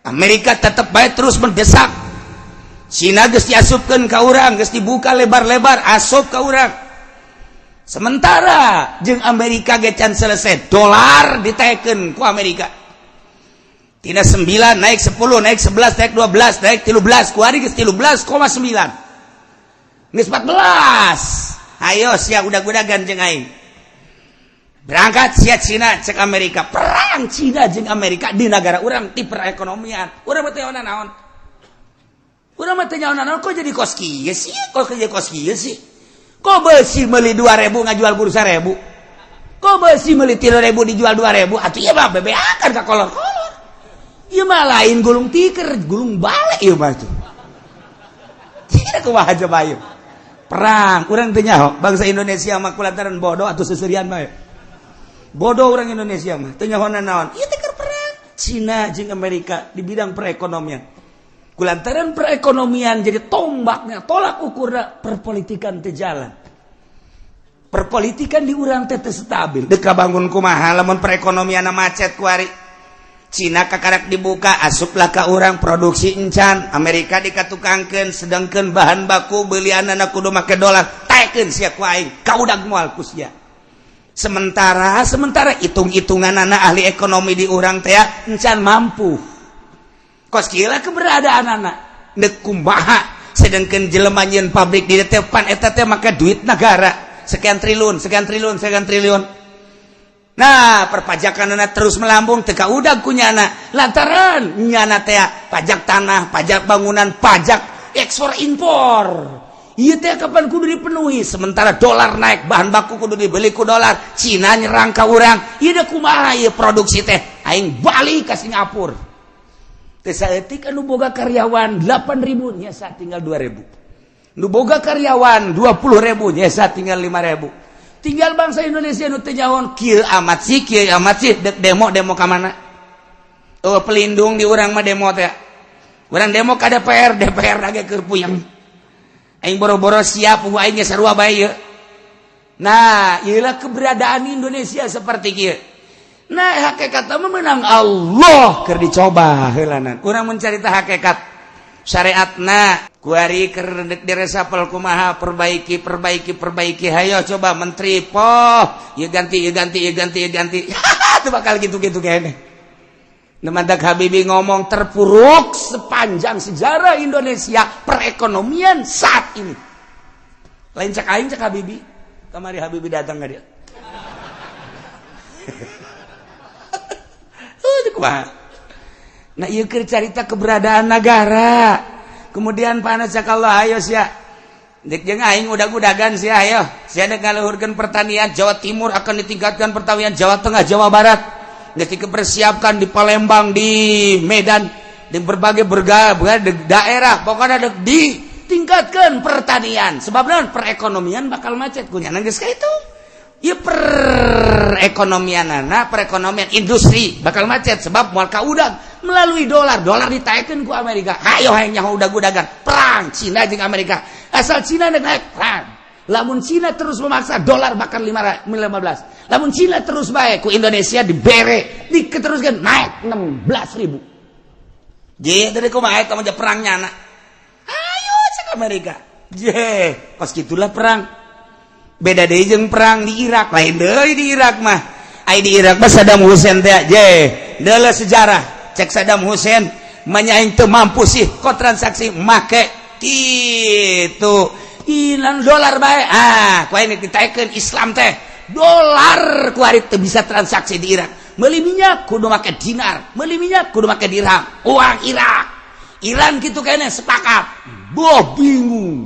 Amerika tetap baik terus mendesak. Cina geus diasupkeun ka urang, geus dibuka lebar-lebar asup ka urang. Sementara jeung Amerika ge can selesai, dolar ditaekkeun ku Amerika. Tina 9 naik 10, naik 11, naik 12, naik 13, kuari geus 13,9. Geus 14. Ayo sia udag-udagan jeung aing. Berangkat sia Cina, cek Amerika. Perang Cina jeung Amerika di negara urang ti perekonomian. Urang mah teu naon. Urang mah teu naon, kok jadi kos kieu sih? Kok jadi kos kieu sih? Kok besi meuli 2000 ngajual kudu 1000? Kok besi meuli 3000 dijual 2000? Atuh ieu mah bebeakan ka kolor-kolor. Ieu mah lain gulung tikar, gulung balik ieu mah tuh. Tidak, kumaha coba ieu? Perang, urang teu nyaho, bangsa Indonesia mah kulantaran bodoh atau seserian bae. Bodoh orang Indonesia mah, teu nyaho naon. Ieu teh keur perang Cina jeung Amerika di bidang perekonomian. Kulantaran perekonomian jadi tombaknya, tolak ukurna perpolitikan teu jalan. Perpolitikan di urang teh teu stabil. Dek bangun kumaha lamun perekonomian macet kuari? Cina kakarak dibuka, asuplah ka urang, produksi encan. Amerika dikatukangkeun, sedangkan bahan baku belianana kudu make dolar, taekeun sia ku aing, kaudag moal ku sia. Sementara sementara hitung-hitungan anak ahli ekonomi di urang teh encan mampu. Kos kieu keberadaan anak dek kumaha, sedangkan jelema nyieun pabrik di depan eta teh make duit negara sekian triliun, sekian triliun, sekian triliun. Nah, perpajakan anak terus melambung, teka udah kunyana lantaran nyana teh pajak tanah, pajak bangunan, pajak ekspor impor. Iya teh kapan kudu dipenuhi? Sementara dolar naik, bahan baku kudu dibeli ku dolar. Cina nyerang ka urang. Ieu kumaha ieu produksi teh? Aing balik ke Singapura. Teh saeutik anu boga karyawan 8000 nyesa tinggal 2000. Nu boga karyawan 20.000 nyesa tinggal 5000. Tinggal bangsa Indonesia nu teu nyaho, kieu amat sih, kieu amat sih, dek demo demo ka mana? Oh, pelindung di urang mah demo teh. Urang demo ka DPR, DPR lagi keur puyeng. Aing boro-boro siap, aing ge sarua bae ieu. Nah, ieulah keberadaan Indonesia seperti kieu. Nah, hakikat mah menang Allah keur dicoba heulanan. Urang mencarita hakikat syariatna kuari keur diresapel kumaha, perbaiki, perbaiki, perbaiki. Hayo coba menteri poh, ieu ganti, ieu ganti, ieu ganti, ieu ganti. Itu bakal gitu-gitu kayaknya. Mantak Habibie ngomong terpuruk sepanjang sejarah Indonesia perekonomian saat ini. Lain cek aing, cek Habibie. Kamari Habibie datang ke dia. Kumaha? Nah, ieu keur carita keberadaan negara. Kemudian panas cek Allah, ayo sia. Dek jeung aing udag-udagan sia, ayo. Sia dek ngaluhurkeun pertanian Jawa Timur, akan ditingkatkan pertanian Jawa Tengah, Jawa Barat. Geus dipersiapkan di Palembang, di Medan, di berbagai berbagai daerah, pokoknya dek ditingkatkan pertanian. Sebab naon? Perekonomian bakal macet kunyana geus itu. Ya, perekonomian anak, perekonomian industri bakal macet sebab moal kaudag melalui dolar. Dolar ditaekkeun ku Amerika. Hayo hayang nyaho udag-udagan perang Cina jeung Amerika. Asal Cina naik perang. Lamun Cina terus memaksa, dolar bahkan 15. Lamun Cina terus baik ku Indonesia dibere diketeruskan naik 16 ribu. Je dari kumaha eta mah perang nyana? Ayo cek Amerika. Je kos gitulah perang. Beda deui jeung perang di Irak, lain deui di Irak mah. Ai di Irak mah Saddam Hussein teh je deuleu sejarah. Cek Saddam Hussein manya, aing teu mampu sih kok transaksi make kitu ilang dolar bae. Ah, ku aing ditaekeun Islam teh dolar, ku ari teu bisa transaksi di Irak. Meuli minyak kudu make dinar, meuli minyak kudu make dirham, uang Irak. Iran gitu kayaknya sepakat. Boh, bingung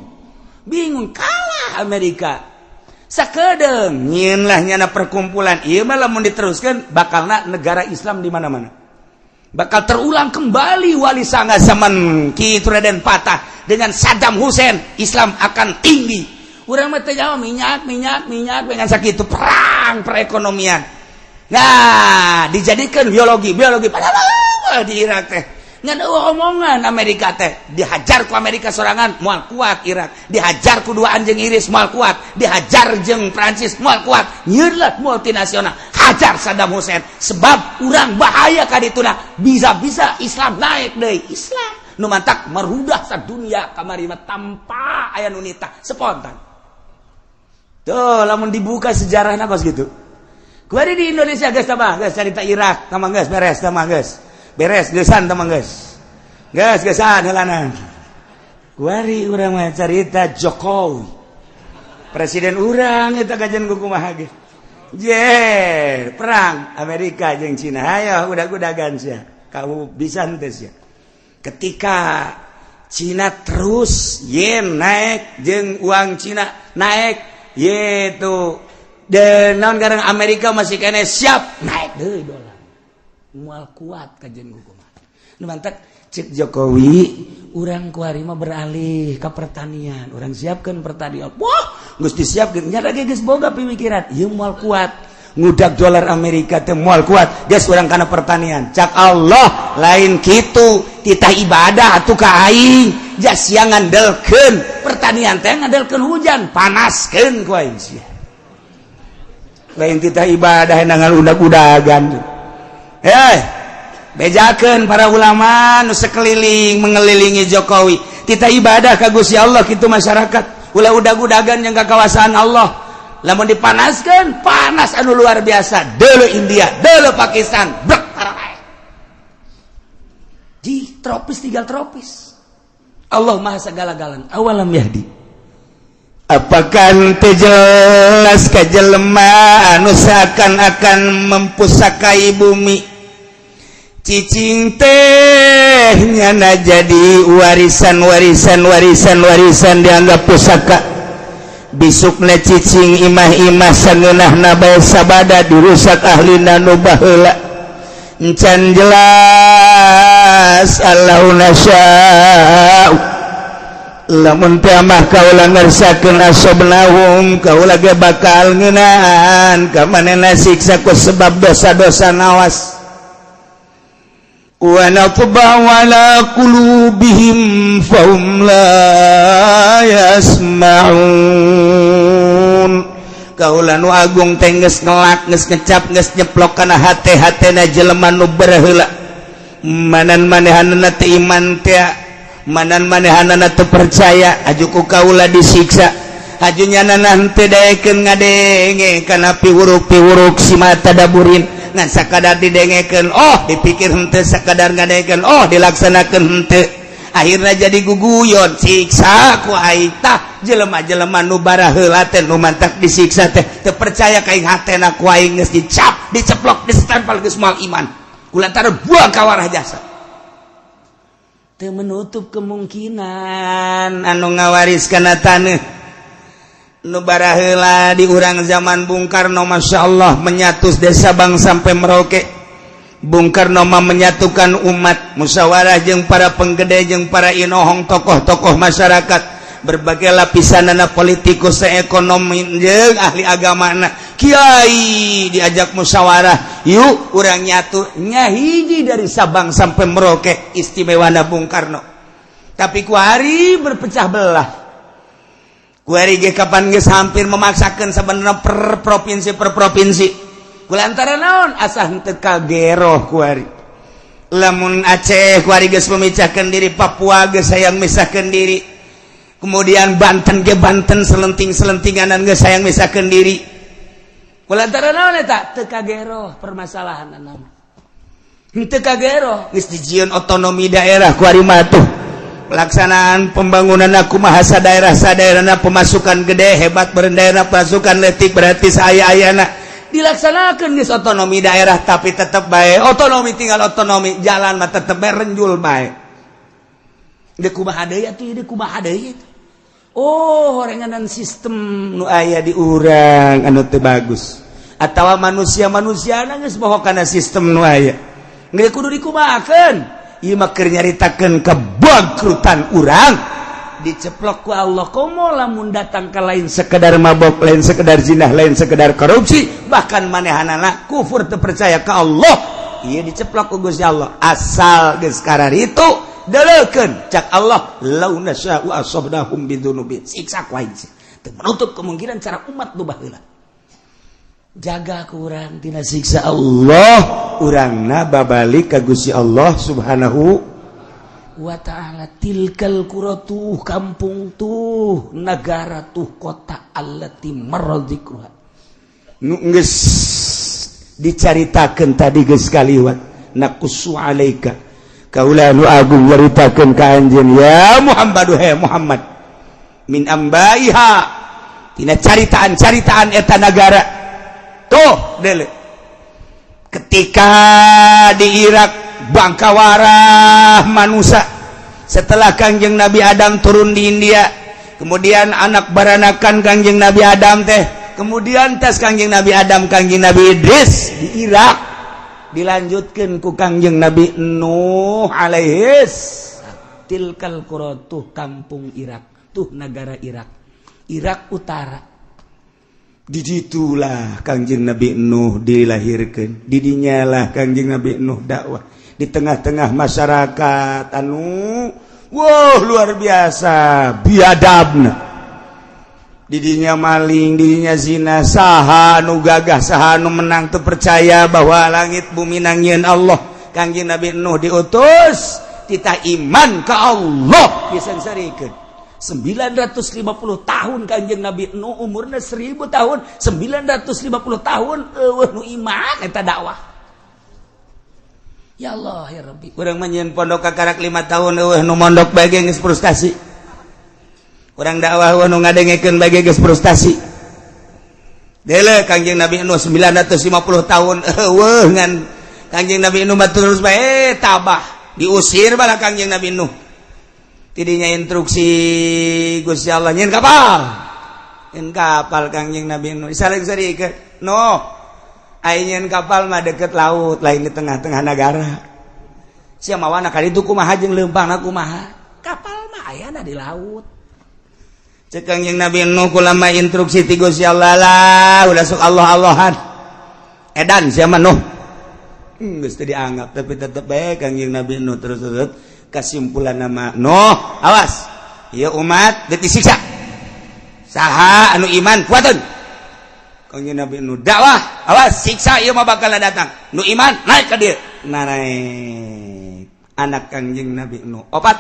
bingung, kalah Amerika. Sakedeng nyieun lah nyana perkumpulan. Ieu mah lamun diteruskan bakalna negara Islam di mana-mana, bakal terulang kembali Wali Sanga zaman Ki Raden Patah dengan Saddam Hussein. Islam akan tinggi. Urang mah teu minyak, minyak, minyak dengan sakitu perang perekonomian. Nah, dijadikan biologi biologi, padahal di Irak teh. Ngan euweuh omongan Amerika teh. Dihajar ku Amerika sorangan moal kuat Irak, dihajar ku dua anjing Inggris moal kuat, dihajar jeung Prancis moal kuat. Nyeurlah multinasional, hajar Saddam Hussein, sebab urang bahaya ka dituna, bisa-bisa Islam naik deui. Islam nu mantak merudah sadunia kamari mah tanpa aya nu nitah, spontan. Tuh, lamun dibuka sejarahna kos gitu. Kuari di Indonesia geus tambah geus carita Irak, tambah geus beres, tambah geus beres geusan, tambah geus geus geusan heulanan. Kuari urang mah carita Jokowi, presiden urang eta kajian kumaha ge. Je perang Amerika jeung Cina, ayo udah-udagan sia, kamu bisa henteu sia? Ketika Cina terus yen naik jeung uang Cina naik yaitu dan non garang Amerika masih kene siap naik deui dolar, moal kuat kajian kumaha. Nu mantak cek Jokowi, urang kuari mah beralih ke pertanian, urang siapkan pertanian. Wah, geus disiapkeun nya lagi, geus boga pemikiran ieu moal kuat ngudak dolar Amerika teh, moal kuat, geus urang kana pertanian. Cak Allah, lain kitu, titah ibadah atuh ka aing, jas sia ngandelkeun pertanian teh ngandelkeun hujan, panaskeun ku aing sia. Lain titah ibadah nangan udag-udagan. Eh, bejakeun para ulama nu sekeliling mengelilingi Jokowi, titah ibadah ka Gusti Allah kitu. Masyarakat ulah udag-udagan yang kekuasaan Allah. Lamun dipanaskan, panas anu luar biasa. Dulu India, dulu Pakistan, brek tara di tropis, tinggal tropis. Allah Maha segala-galana. Awalam yahdi, apakah henteu jelas ka jelema anu seakan-akan mempusakai bumi? Cicing teh nyana jadi warisan, warisan, warisan, warisan, dianggap pusaka. Bisukna cicing imah-imah sangeunahna bae sabada dirusak ahlina nu baheula. Encan jelas Allahu nasya'u, lamun teh mah kaula ngersakeun, asobnahum, kaula ge bakal ngeunaan ka manehna siksa ku sebab dosa-dosa. Nawas, wa natba'u ala qulubihim fahum la yasma'un. Kaula nu agung teh geus ngelak, geus ngecap, geus nyeplok kana hate-hatena jelema nu baraheula. Manan manehanana teu iman teh, manan manehanana teu percaya, aju ku kaula disiksa. Aju nyanana henteu daekeun ngadenge kana piwuruk-piwuruk si mata daburin, ngan sakadar didengekeun oh dipikir henteu, sakadar ngadengekeun oh dilaksanakeun henteu, akhirnya jadi guguyon, siksa ku aing. Tah, jelema-jelema nu baraheula teh nu mantak disiksa teh teu percaya ka aing, hatena ku aing geus dicap, diceplok, distempel, geus moal iman kulantaran buang kawarah jasa. Teu menutup kemungkinan anu ngawaris kana taneuh nu baraheula di urang zaman Bung Karno, Masya Allah, menyatu dari Sabang sampai Merauke. Bung Karno mah menyatukan umat, musyawarah jeung para penggede, jeung para inohong, tokoh-tokoh masyarakat berbagai lapisan, anak politikus, ekonomi, jeung ahli agama, kiai diajak musyawarah, yuk urang nyatu nyahiji dari Sabang sampai Merauke. Istimewa Bung Karno, tapi kuari berpecah belah. Kuari ge kapan geus hampir memaksakan sebenarnya per provinsi, per provinsi, kulantaran naon? Asa henteu kageroh kuari. Lamun Aceh kuari geus memecahkan diri, Papua geus hayang misahkeun diri, kemudian Banten ge Banten selenting-selentinganan geus hayang misahkeun diri. Kulantaran naon eta? Teu kageroh permasalahan nama, henteu kageroh. Geus dijieun otonomi daerah kuari mah tuh, pelaksanaan pembangunan aku bahasa daerah sadaerahna, pemasukan gede hebat daerah, pasukan letik berarti saya ayana dilaksanakan. Geus otonomi daerah, tapi tetap baik otonomi tinggal otonomi, jalan mah tetep bae renjul bae. Deuk kumaha deui atuh? Deuk kumaha deui? Oh, horenganan sistem nu aya di urang anu teu bagus atawa manusia-manusia geus bohong kana sistem nu aya. Geus kudu dikumahakeun? Ieu mah keur nyaritakeun kebangkrutan urang diceplok ku Allah. Komo lamun datang ke lain sekedar mabok, lain sekedar zinah, lain sekedar korupsi, bahkan manehanana kufur, terpercaya ke Allah. Ieu diceplok ku Gusti Allah. Asal geus kararitu deleukeun cak Allah, lau nasya'u asabnahum bidzunubihim. Siksa ku aing sih. Teu menutup kemungkinan cara umat nu baheula. Jaga ku urang tina siksa Allah, urangna babalik ka Gusti Allah Subhanahu wa ta'ala. Tilkal qura, tuh kampung, tuh negara, tuh kota, allati marra dzikruha, nu geus dicaritakeun tadi, geus kaliwat. Naqussu alaika, kaula nu agung nyaritakeun ka anjeun ya Muhammad, he Muhammad, min ambaiha, tina caritaan-caritaan eta nagara. Tuh dele, ketika di Irak bangkawarah manusia setelah Kangjeng Nabi Adam turun di India, kemudian anak baranakan Kangjeng Nabi Adam teh, kemudian tes Kangjeng Nabi Adam, Kangjeng Nabi Idris di Irak, dilanjutkan ku Kangjeng Nabi Nuh alaihis. Tilkal qura, tuh kampung Irak, tuh negara Irak, Irak Utara. Diditulah Kangjeng Nabi Nuh dilahirkan, didinyalah Kangjeng Nabi Nuh dakwah di tengah-tengah masyarakat anu wow, luar biasa biadabna. Didinya maling, didinya zina. Saha nu gagah, saha nu menang? Teu percaya bahwa langit bumi nangieun Allah. Kangjeng Nabi Nuh diutus, titah iman ke Allah, disengsarikeun 950 tahun. Kanjeng Nabi Nuh umurnya 1000 tahun, 950 tahun euweuh nu iman eta dakwah. Ya Allah ya Rabbi, urang mah nyieun pondok kakarak 5 tahun, euweuh nu mondok bae geus frustasi. Urang dakwah, euweuh nu ngadengekeun bae geus frustasi. Dele Kangjeng Nabi Nuh 950 tahun euweuh, ngan Kangjeng Nabi Nuh mah terus bae tabah. Diusir bala Kangjeng Nabi Nuh. Tidinya instruksi Gusti Allah, nyieun kapal, nyieun kapal. Kangjeng Nabi Nuh disaling-sarikeun, "Nuh, aing nyieun kapal mah deket laut, lain di tengah-tengah negara. Sia mawana ka ditu kumaha jeung leumpangna kumaha? Kapal mah ayana di laut." Cek Kangjeng Nabi Nuh, "Kulama instruksi ti Gusti Allah lah, udah sok Allah-Allahan, edan sia mah, Nuh." Geus teu dianggap, tapi tetep bae Kangjeng Nabi Nuh terus terus. Kesimpulan nama, "Nuh, awas ya, umat deuk disiksa. Saha anu iman kuatun." Kangjeng Nabi Nuh dakwah, "Awas, siksa ieu mah bakal datang. Nu iman naik ka dieu." Nah, naik anak Kangjeng Nabi Nuh opat,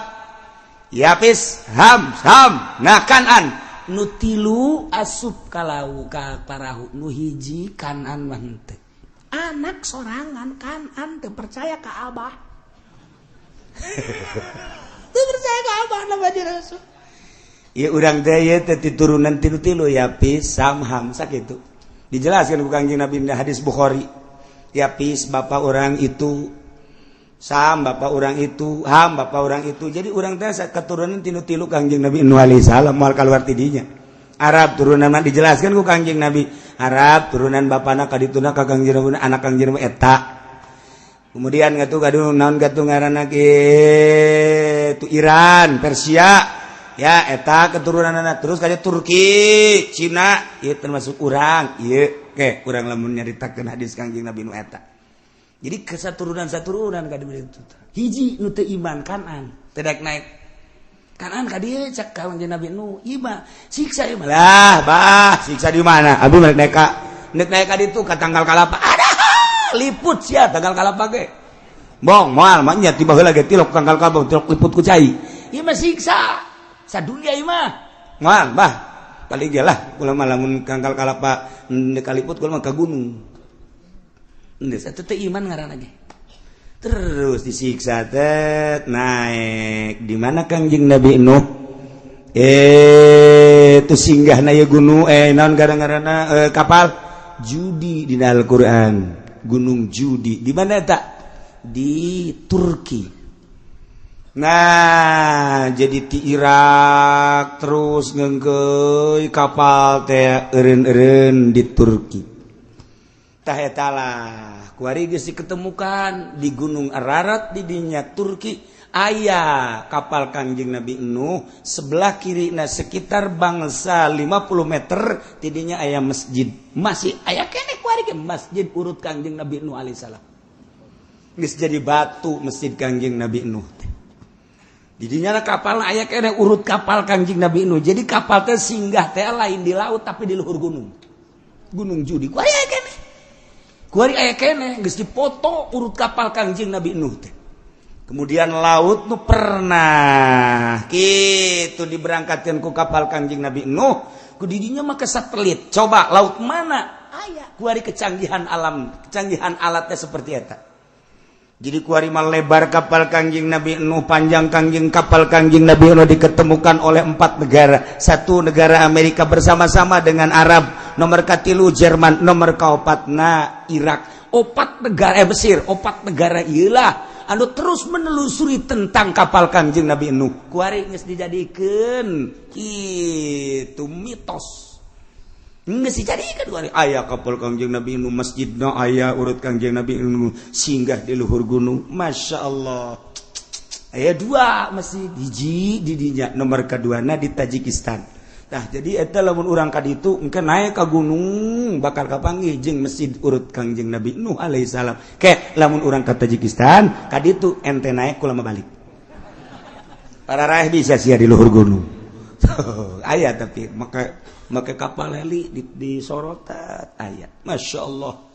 Yapis, Ham, Sam, nah Kanan. Nu tilu asup kalau ka parahu, nu hiji Kanan mah henteu. Anak sorangan Kanan teu percaya ka abah, teu percaya ka abah nama dia rasul. Ya, urang teh ieu teh turunan tilu-tilu, Yapis, Sam, Ham, sakitu. Dijelaskan ku Kangjeng Nabi di hadis Bukhari. Yapis bapak orang itu, Sam bapak orang itu, Ham bapak orang itu. Jadi urang teh keturunan tilu-tilu Kangjeng Nabi Nuh alaihi salam, moal keluar tidinya. Arab turunan mah dijelaskan ku Kangjeng Nabi. Arab turunan bapana ka dituna ka Kangjeng Nabi, anak Kangjeng Nabi eta. Kemudian ngatu kadu naon gatu ngaranna itu Iran, Persia. Ya, eta keturunan anak terus kayak Turki, Cina, ieu termasuk urang, ieu ke urang lamun nyaritakeun hadis Kangjeng Nabi nu eta. Jadi kesaturunan saturunan ka itu. Hiji nu teu iman, Kanan, teu daek naik. Kanan ka dieu, cak Kangjeng Nabi Nu, ieu siksa ieu lah, bah, siksa di mana? Abi naik naik ka naik naik ka ditu ka tangkal kalapa. Ada liput sia tangkal kalapa ge. Bong moal mah nya tiba heula ge tilok tangkal kalapa, tilok liput ku cai. Ieu mah siksa sadunia ieu mah. Moal, bah. Paling ge lah kula mah lamun tangkal kalapa ndek kaliput, kula mah ka gunung. Geus atuh teh iman ngaranna ge. Terus disiksa teh naik di mana Kangjeng Nabi Nuh? Itu singgah na ieu gunung, naon gara-garana, kapal Judi di Al-Qur'an. Gunung Judi di mana tak? Di Turki. Nah, jadi di Irak terus ngengkeuy kapal teh eureun-eureun di Turki. Tah eta lah kuari geus diketemukan di Gunung Ararat di dinya Turki aya kapal Kangjeng Nabi Nuh. Sebelah kiri, nah, sekitar bangsa 50 meter tidinya aya masjid, masih aya keneh kuari ge masjid urut Kangjeng Nabi Nuh alaihissalam. Geus jadi batu masjid Kangjeng Nabi Nuh teh. Didinya kapal aya keneh urut kapal Kangjeng Nabi Nuh. Jadi kapal teh singgah teh lain di laut, tapi di luhur gunung. Gunung Judi. Ku aya keneh. Kuari aya keneh geus dipoto urut kapal Kangjeng Nabi Nuh teh. Kemudian laut nu pernah kitu diberangkatkan ku kapal Kangjeng Nabi Nuh, ku didinya mah ke satelit. Coba laut mana? Aya kuari kecanggihan alam, kecanggihan alatnya seperti eta. Jadi kuari mah lebar kapal Kangjeng Nabi Nuh, panjang kangjeng kapal Kangjeng Nabi Nuh diketemukan oleh empat negara. Satu negara Amerika bersama-sama dengan Arab, nomor katilu Jerman, nomor kaopatna Irak. Opat negara, Mesir, opat negara iyalah anu terus menelusuri tentang kapal Kangjeng Nabi Nuh. Kuari geus dijadikeun kitu mitos. Geus dijadikeun kuari aya kapal Kangjeng Nabi Nuh, masjidna aya urut Kangjeng Nabi Nuh singgah di luhur gunung. Masya Allah. Aya dua masjid, hiji di dinya, nomor keduana di Tajikistan. Nah, jadi eta lamun urang ka ditu engke naik ka gunung bakal kapanggih jeung masjid urut Kangjeng Nabi Nuh alaihi salam. Ke lamun urang ka Tajikistan ka ditu ente naik kulama balik. Para raih bisa sia di luhur gunung. Aya tapi maka make kapal heli di sorotan aya. Masya Allah,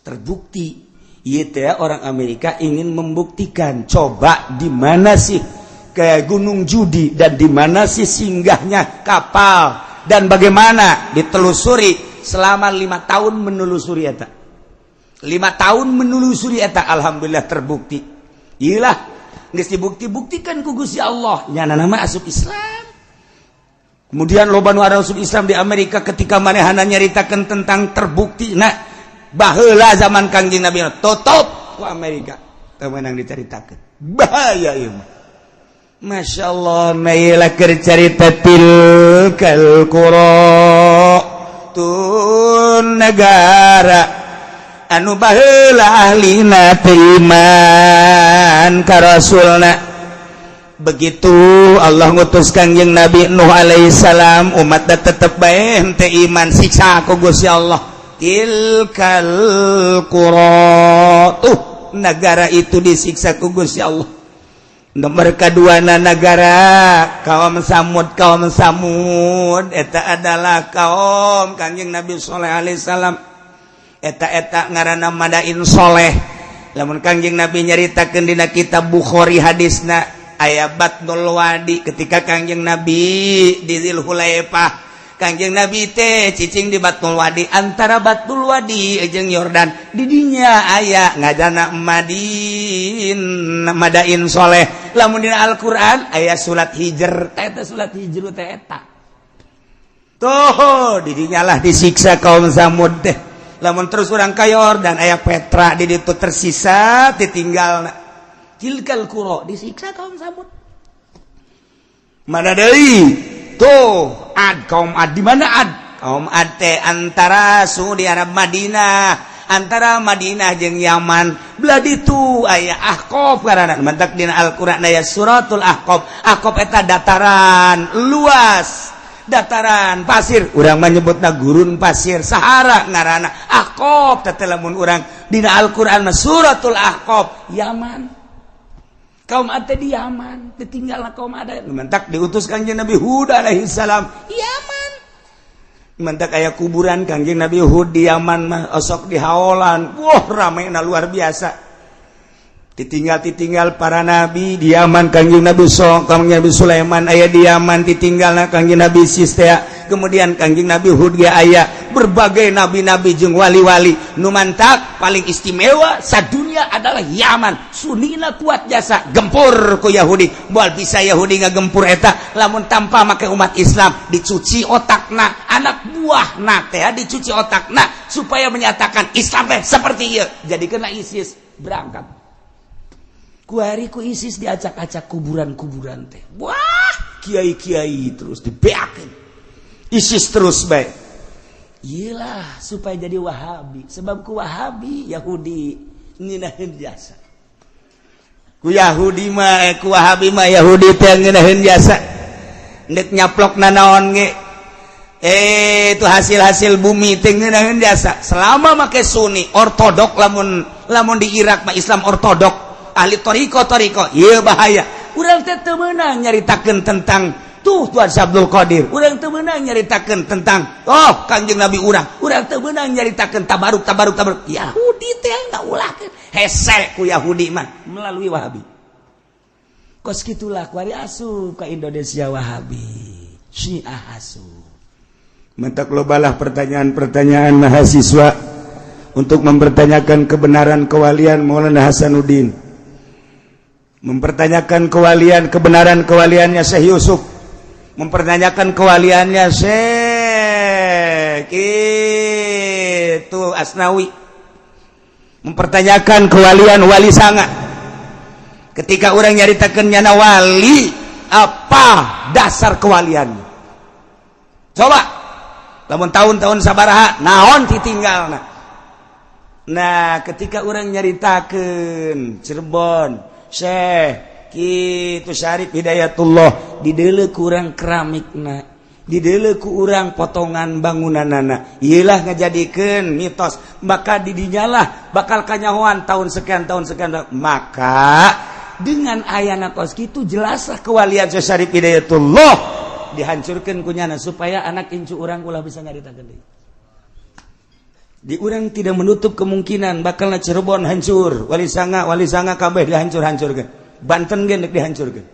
terbukti. Ieu teh orang Amerika ingin membuktikan, coba di mana sih kayak Gunung Judi dan di mana sih singgahnya kapal dan bagaimana ditelusuri selama 5 tahun menelusuri eta, 5 tahun menelusuri eta, alhamdulillah terbukti. Iyalah, geus dibukti-buktikan ku Gusti Allah, nyana nama asup Islam. Kemudian loba nu asup Islam di Amerika ketika manehana nyaritakeun tentang terbukti. Nah, baheula zaman Kangjeng Nabi tutup ku Amerika, teu meunang dicaritakeun, bahaya ieu mah. Masya Allah, mailah cerita tilkal qura, tun negara anu baheula ahlina teu iman ka rasulna. Begitu Allah ngutus Kangjeng Nabi Nuh alaihissalam, umat tetep bae henteu iman, siksa ku Gusti Allah. Tilkal qura, tuh negara itu disiksa ku Gusti Allah. Nomor kedua negara kaum Samud. Kaum Samud eta adalah kaum Kangjeng Nabi Soleh alaihissalam. Eta eta ngaranna Madain Soleh. Lamun Kangjeng Nabi nyaritakeun dina kitab Bukhari, hadisna aya Batnul Wadi. Ketika Kangjeng Nabi di Dzulhulaifah, Kangjeng Nabi teh cicing di Batnul Wadi, antara Batnul Wadi jeung Yordan. Didinya aya ngajana Madin, Madain Soleh. Lamun dina Al-Qur'an aya surat Hijr teh, eta surat Hijr teh eta tuh. Didinya lah disiksa kaum Samud teh. Lamun terus urang ka Yordan aya Petra di ditu, tersisa ditinggal. Tilkal qura, disiksa kaum Samud. Mana deui tuh? Ad, kaum Ad. Di mana Ad? Kaum Ad teh antara Saudi Arab, Madinah, antara Madinah jeung Yaman belah ditu aya Ahqaf karana mantak dina Al-Qur'an aya suratul Ahqaf. Ahqaf eta dataran luas, dataran pasir, urang menyebutna gurun pasir, Sahara ngaranna. Ahqaf teh lamun urang dina Al-Qur'an mah suratul Ahqaf, Yaman. Kaum Ad di Yaman ditinggal. Kaum Ad mentak diutus Kangjeng Nabi Hud alaihi salam Yaman. Mentak aya kuburan Kangjeng Nabi Hud di Yaman mah osok di haolan. Wah, rame na luar biasa. Ditinggal ditinggal para nabi di Yaman. Kangjeng Nabi so Kangjeng Nabi Sulaiman aya di Yaman, ditinggal Kangjeng Nabi Sistea. Kemudian Kangjeng Nabi Hud ge aya, berbagai nabi-nabi jeung wali-wali. Nu mantak paling istimewa sadunia adalah Yaman. Sunina kuat jasa gempur ku Yahudi. Moal bisa Yahudi ngagempur eta lamun tanpa make umat Islam dicuci otakna, anak buahna teh dicuci otakna supaya menyatakan Islam teh seperti ieu. Jadi kena ISIS berangkat kuari ku ISIS, diacak-acak kuburan-kuburan teh. Wah, kiai-kiai terus dibeakeun ISIS terus baik. Iyalah, supaya jadi Wahabi, sebab ku Wahabi Yahudi ngeunaheun jasa. Ku Yahudi mah, ku Wahabi mah Yahudi teh ngeunaheun jasa. Ndek nyaplok nanaon ge, itu hasil-hasil bumi teh ngeunaheun jasa selama make Sunni ortodok. Lamun Lamun di Irak mah Islam ortodok, ahli toriko-toriko. Ieu bahaya. Urang teh teu meunang nyaritakeun tentang tuh Tuan Syekh Abdul Qadir. Urang teu meunang nyaritakeun tentang oh Kangjeng Nabi urang. Urang teu meunang nyaritakeun tabaruk tabaruk tabaruk. Yahudi teh ngaulahkeun. Hese ku Yahudi mah melalui Wahabi. Kos kitulah kuari asup ka Indonesia Wahabi. Syiah asup. Mentak lobalah pertanyaan-pertanyaan mahasiswa untuk mempertanyakan kebenaran kewalian Maulana Hasanuddin, mempertanyakan kewalian kebenaran kewaliannya Syekh Yusuf, mempertanyakan kewaliannya Syekh itu Asnawi, mempertanyakan kewalian Wali Sanga. Ketika orang nyaritakeun nyana wali, apa dasar kewaliannya? Coba lamun tahun-tahun sabaraha naon ditinggalna. Nah, ketika orang nyaritakeun Cirebon Syekh kitu Syarif Hidayatullah, dideuleu ku urang keramikna, dideuleu ku urang potongan bangunanana, ieulah ngajadikeun mitos. Maka didinyalah bakal kanyahoan tahun sekian tahun sekian. Maka dengan ayana kos kitu jelaslah kewalian Syekh Syarif Hidayatullah dihancurkan kunyana supaya anak incu urang ulah bisa nyaritakeun deui. Di urang tidak menutup kemungkinan bakal Cirebon hancur, Wali Sanga, Wali Sanga kabeh dihancur-hancurkeun. Banten ge deuk dihancurkeun.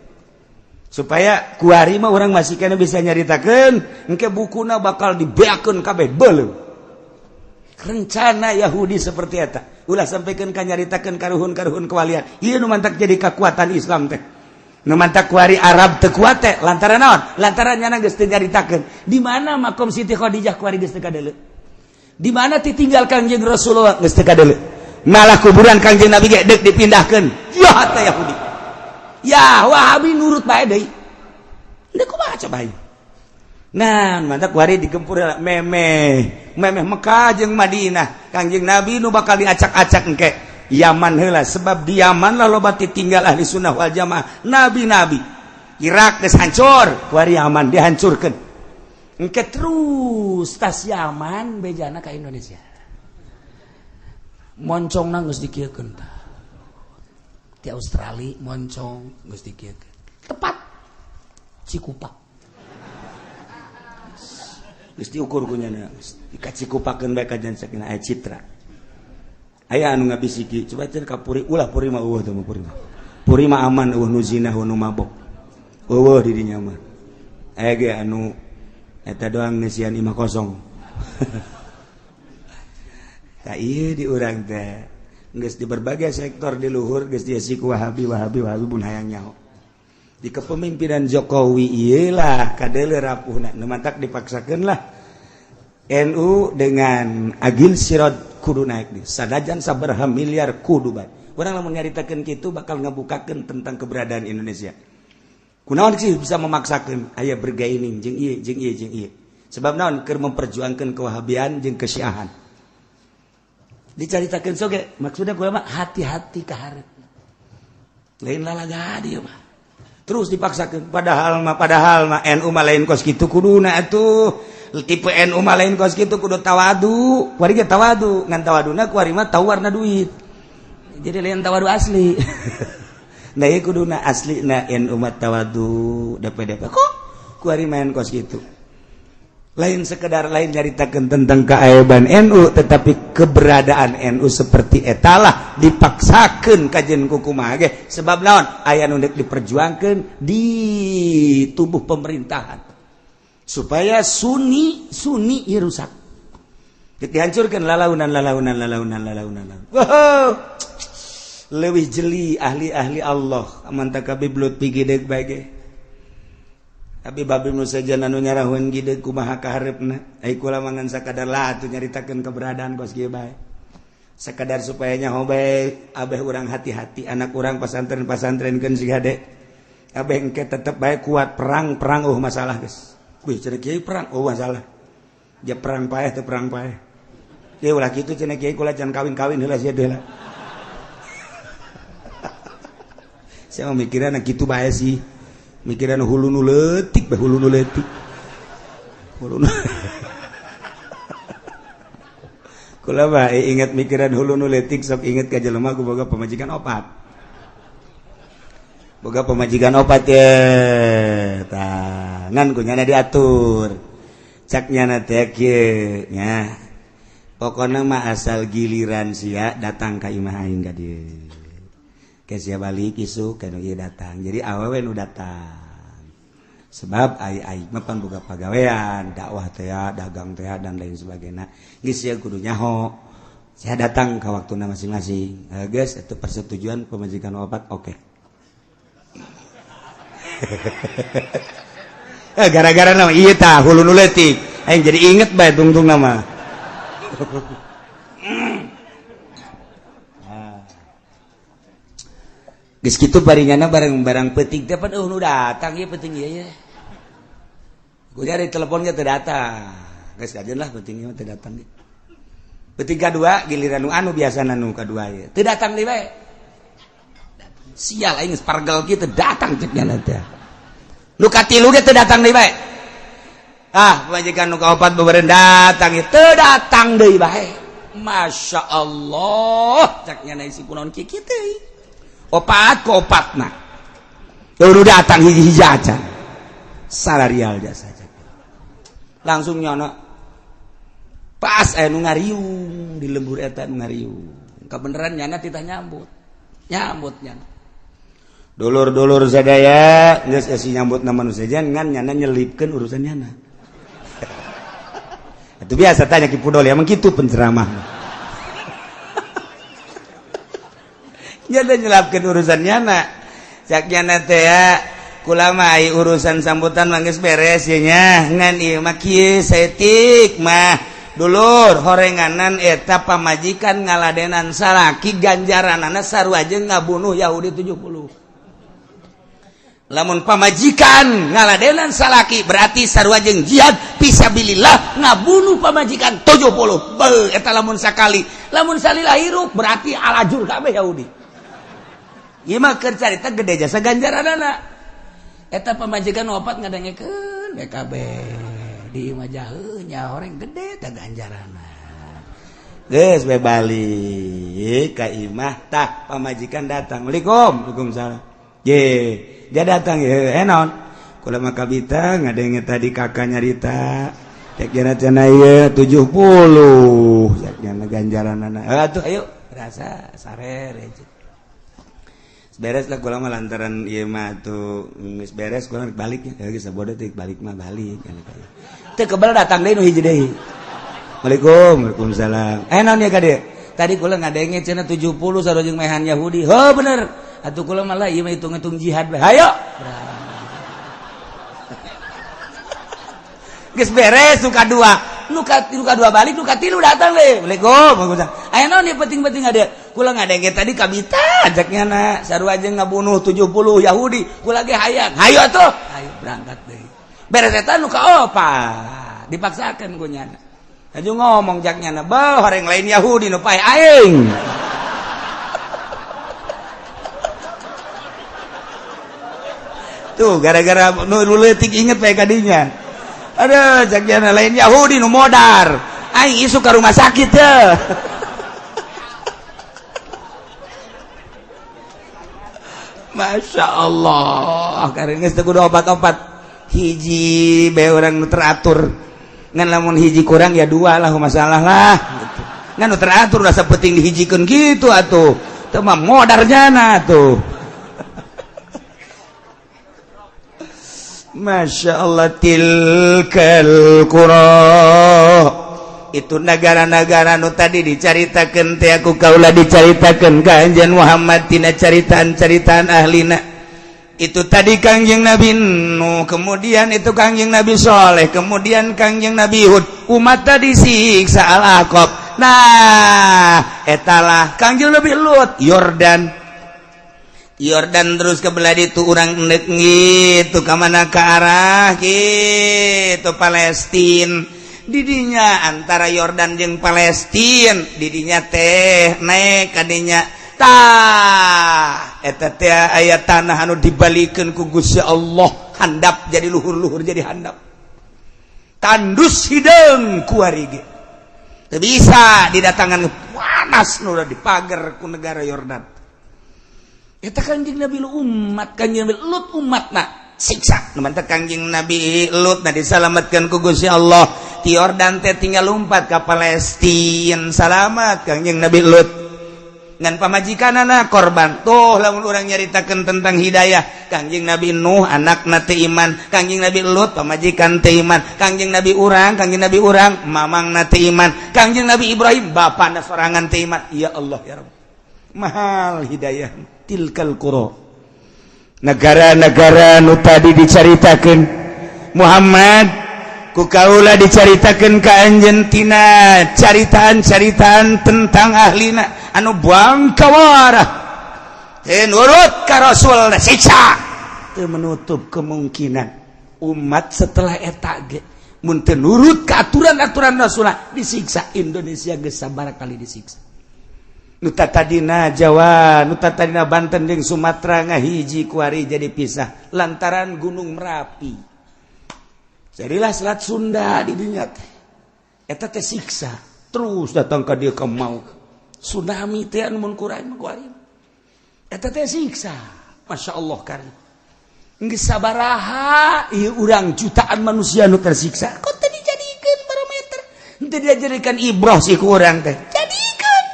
Supaya kuari mah urang masih kena bisa nyaritakeun, engke bukuna bakal dibeakeun kabeh beuleum. Rencana Yahudi seperti eta. Ulah sampaikan ka nyaritakeun karuhun-karuhun kewalian. Ieu nu mantak jadi kekuatan Islam teh. Nu mantak kuari Arab teu kuat teh lantaran naon? Lantaran nyana geus teu nyaritakeun. Di mana makom Siti Khadijah kuari geus teu kadeuleu. Di mana ditinggal Kangjeng Rasulullah geus teu kadeuleu. Malah kuburan Kangjeng Nabi ge deuk dipindahkeun. Ya teh Yahudi. Ya Wahabi nurut bae deui. Deuk kumaha coba ieu? Nah, mantak kuari digempur memeh. Memeh Mekah jeung Madinah. Kangjeng Nabi nu bakal diacak-acak engke. Yaman heula, sebab di Yaman lah loba tinggal ahli sunnah wal jamaah, nabi-nabi. Irak geus hancur, kuari Yaman dihancurkeun. Engke terus tas Yaman bejana ka Indonesia. Moncongna geus dikieukeun tah. Di Australia moncong geus dikieukeun. Tepat Cikupa. Geus diukur ku nyana, dikacikupakeun bae ka jan sakinah aya citra. Aya anu ngabisiki, coba cenah ka Puri, ulah Puri mah eueuh teh mah Puri mah. Puri mah aman, eueuh nu zina, eueuh nu mabok. Eueuh di dinya mah. Aya ge anu eta doang ngeusian imah kosong. Tah ieu di urang teh geus di berbagai sektor di luhur geus diisi ku Wahabi, Wahabi, Wahabi mun hayang nyaho. Di kepemimpinan Jokowi ieu lah kadeuleu rapuhna, nu mantak dipaksakeun lah NU dengan Agil Siroj kudu naik di sanajan sabaraha miliar kudu bae. Urang lamun nyaritakeun kitu bakal ngabukakeun tentang keberadaan Indonesia. Kunaon sih bisa memaksakeun aya bergaining jeung ieu jeung ieu jeung ieu. Sebab naon keur memperjuangkeun kewahabian jeung kesyiahan. Dicaritakeun soge maksudna kula mah hati-hati ka hareup. Lain lalaga dieu mah. Terus dipaksakeun padahal mah NU mah lain kos kitu kuduna atuh. Tipe NU mah lain kos kitu kudu tawadu. Kuari ge tawadu, ngan tawaduna kuari mah tau warna duit. Jadi lain tawadu asli. Nah ieu kuduna asli na NU mah tawadu DPDP kok kuari main kos kitu. Lain sekedar lain nyaritakeun tentang keaiban NU, tetapi keberadaan NU seperti etalah dipaksakeun kajen kumaha ge. Sebab naon aya nu deuk diperjuangkeun di tubuh pemerintahan supaya Sunni Sunni ieu rusak. Dihancurkan lalaunan lalaunan lalaunan lalaunan. Wow. Leuwih jeli ahli-ahli Allah aman tak kabeh belut pigideg bae ge. Tapi babi nu sejen anu nyarahun gideg kumaha kahareupna. Ai kula mah ngan sakadar lah atuh nyaritakeun keberadaan kos kieu bae. Sekadar supaya nyaho bae abeh urang hati-hati anak urang pasantren-pasantrenkeun si hade. Abeh engke tetep bae kuat perang-perang oh masalah geus. Wih cenah kiai perang oh masalah. Dia perang paeh teu perang paeh. Dia ulah kitu cenah kiai kula can kawin-kawin heula sia deui lah. Saya mah mikiran kitu bae sih. Mikiran hulu nu leutik bae hulu nu leutik. Hulu nu. Kula mah inget mikiran hulu nu leutik, sok inget ka jelema ku boga pamajikan opat. Boga pamajikan opat ye. Tah, ngan ku nyana diatur. Cak nyana teh kieu nya. Pokona mah asal giliran sia datang ka imah aing ka dieu. Ke sia balik isuk ka nu ieu datang. Jadi awewe nu datang. Sebab ai ai mah pan boga pagawean, dakwah teh, dagang teh dan lain sebagainya. Geus sia kudu nyaho. Saya datang ke waktuna masing-masing. Geus itu persetujuan pemajikan opat, oke. Okay. Gara-gara nama ieu tah hulu nu leutik. Aing jadi inget bae tungtung nama. Geus kitu baringana barang-barang peuting teh pan nu datang ieu peuting ieu ye. Ku cari teleponnya teu datang. Geus kajeun lah peuting ieu teu datang. Peuting kadua giliran nu anu biasana nu kadua ieu. Teu datang deui bae. Sial aing geus pargel kieu teu datang cek nya teh. Nu katilu ge teu datang deui bae. Ah, pamajikan nu kaopat beureun datang ieu teu datang deui bae. Masya Allah, cek nya si kunaon kieu teh. Opat ke opatna udah datang hiji-hiji aja salarial jasa langsung nyono pas nu ngariung di lembur eta nu ngariung kebenaran nyana titah nyambut nyambut nyana dulur-dulur sadaya geus esi nyambut na manusia ngan nyana nyelipkeun urusan nyana. Itu biasa tanya Ki Pudol ya, emang kitu penceramah. Nyana nyelapkeun urusan nyana. Cak nyana teh ya, kula mah ai urusan sambutan mah geus beres ye nya. Ngan ieu mah kieu saeutik mah. Dulur horenganan eta pamajikan ngaladenan salaki ganjaranana sarua jeung ngabunuh Yahudi 70. Lamun pamajikan ngaladenan salaki berarti sarua jeung jihad fisabilillah ngabunuh pamajikan 70. Beuh eta lamun sakali, lamun salila hirup berarti alajur kabeh Yahudi. Ieu mah keur carita gede jasa ganjaranana. Eta pamajikan opat ngadengekeun BKB di imah jaheu nya horeng gede teh ganjaranna. Geus we balik ka imah tah pamajikan datang. Waalaikum, waalaikumsalam. Ye, dia datang ye, naon? Kula mah kabita ngadenge tadi kakak nyarita. Cek jana cenah ieu 70. Cek jana ganjaranana. Atuh ayo rasa sarere. Beres lah kula mah lantaran ieu mah atuh geus beres kula balik nya. Geus sabodo teh balik mah balik. Teu kebel datang deui nu hiji deui. Waalaikum, waalaikumsalam. Naon ya ka dieu? Tadi kula ngadenge cenah 70 sarua jeung mehan Yahudi. Heuh bener. Atuh kula mah lah ieu mah hitung-hitung jihad bae. Hayo. Geus beres nu kadua. Nu kadua balik, nu katilu datang deui. Waalaikum, waalaikumsalam. Aya naon ieu penting-penting ada? Kula ngadenge tadi kabita ajaknya na sarua jeung ngabunuh 70 Yahudi. Kula ge hayang. Hayo atuh. Hayo berangkat deui. Beres eta nu kaopat. Dipaksakeun ku nyana. Aju ngomong jak nyana, "Beuh, horeng lain Yahudi nu pae aing." Tuh gara-gara nu leutik inget bae kadinya. Aduh, jak nyana lain Yahudi nu modar. Aing isuk ka rumah sakit teh. Masya Allah, karena geus teu kudu obat-obat. Hiji bae urang nu teratur. Ngan lamun hiji kurang ya dua lah masalah lah gitu. Ngan nu teratur rasa penting dihijikeun gitu atuh. Teu mah modar jana atuh. Masya Allah tilkal qura. Itu negara-negara nu tadi dicaritakeun teh aku kaula dicaritakeun ka Anjeun Muhammad tina caritaan-caritaan ahlina. Itu tadi Kangjeng Nabi Nuh, kemudian itu Kangjeng Nabi Soleh, kemudian Kangjeng Nabi Hud. Umat tadi siksa Al-Aqab. Nah, etalah Kangjeng Nabi Lut, Yordan. Yordan terus ke belah ditu urang endek gitu ka mana ka arah gitu Palestina. Didinya antara Yordan jeung Palestina didinya teh naik kadinya tah eta teh aya tanah anu dibalikeun ku Gusti Allah handap jadi luhur-luhur jadi handap tandus hideung kuari ge Teu bisa didatangan, panas nu dipagar ku negara Yordan. Eta Kanjeng Nabi umat Kanjeng Nabi Lut umatna siksa. Nu mantak Kanjeng Nabi Lut na disalamatkan ku Gusti Allah ti Yordan teh, tinggal lompat ka Palestina, salamat Kanjeng Nabi Lut ngan pamajikanana korban. Tuh, lamun urang nyaritakeun tentang hidayah, Kangjeng Nabi Nuh anakna teu iman, Kangjeng Nabi Lut pamajikan teu iman, Kangjeng Nabi urang, Kangjeng Nabi urang mamangna teu iman, Kangjeng Nabi Ibrahim bapana sorangan teu iman. Ya Allah, ya Rabb, mahal hidayah. Tilkal qura, negara-negara nu tadi dicaritakeun Muhammad ku kaula, dicaritakeun ka anjeun tina caritaan-caritaan tentang ahlina anu bangkawarah nurut ka Rasul siksa. Teu menutup kemungkinan umat setelah eta ge mun teu nurut ka aturan-aturan Rasul disiksa. Indonesia geus sabaraha kali disiksa. Nu tadina Jawa, nu tadina Banten jeung Sumatera ngahiji, kuari jadi pisah lantaran Gunung Merapi. Jadilah Selat Sunda di dunia teh. Eta teh siksa terus datang ka dieu, ka mau tsunami teh anu mun kurang kuari eta teh siksa. Masya Allah, karim geus sabaraha ieu urang jutaan manusia nu tersiksa, kok teu dijadikeun barometer, teu dijadikan ibroh sih ku urang teh? Jadikeun.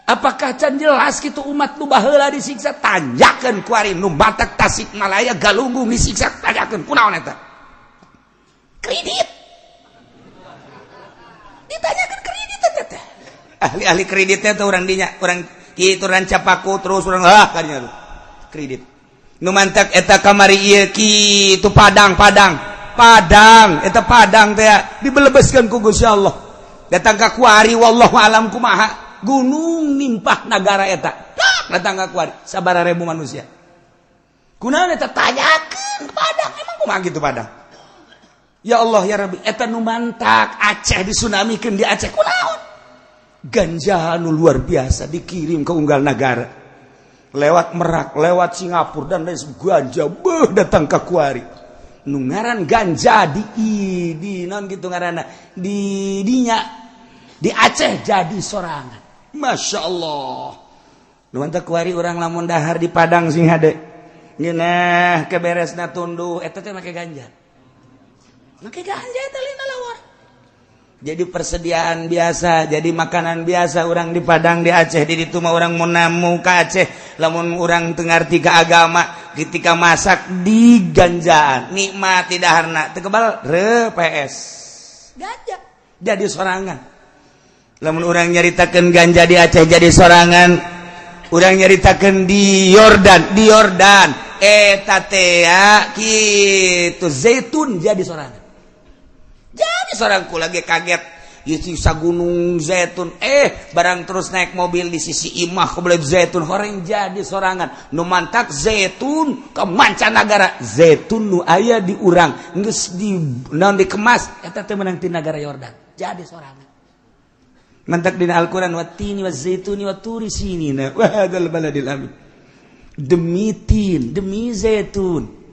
Apakah can jelas gitu umat nu baheula disiksa? Tanjakeun kuari nu batak Tasikmalaya, Galunggung disiksa, tanjakeun kunaon eta kredit. Ditanyakan kredit eta teh, ahli-ahli kreditnya tuh orang dinya, orang kitu Rancapaku terus orang ah kadinya tuh kredit nu mantak eta kamari ieu kitu. Padang, Padang, Padang eta, Padang teh dibelebeskeun ku Gusti Allah datang ka kuari. Wallahu alam kumaha gunung nimpah nagara eta datang ka kuari, sabaraha ribu manusia, kunaon eta? Tanyakeun Padang, emang kumaha gitu Padang? Ya Allah, ya Rabbi, eta nu mantak Aceh disunamikeun di Aceh kunaon? Ganja nu luar biasa dikirim ke unggal negara lewat Merak, lewat Singapura dan lain. Ganja beuh datang ke kuari. Nu ngaran ganja di non gitu ngaranna di dinya di Aceh jadi sorangan. Masya Allah, nu mantak kuari urang lamun dahar di Padang sing hade ngeunah keberesna tunduh eta teh make ganja, make ganja eta lina lawar. Jadi persediaan biasa, jadi makanan biasa orang di Padang, di Aceh. Di itu mah orang mau namu ke Aceh, lamun orang teu ngarti ke agama, ketika masak di ganjaan nikmat tidak harna teu kebal re PS ganja jadi sorangan. Lamun orang nyaritakeun ganja di Aceh jadi sorangan, orang nyaritakeun di Yordan, di Yordan eta teh kitu zaitun jadi sorangan, jadi seorang lagi kaget sisa gunung zaitun, barang terus naik mobil di sisi imah kebelet zaitun horeng jadi sorangan. Nu mantak zaitun ke mancanagara, zaitun nu aya di urang geus di naon dikemas eta teh meunang ti nagara Yordan jadi sorangan. Mantak dina Al-Qur'an, wattini wazaituni waturi sinina wa hadzal baladil amin, demi tin, demi zaitun,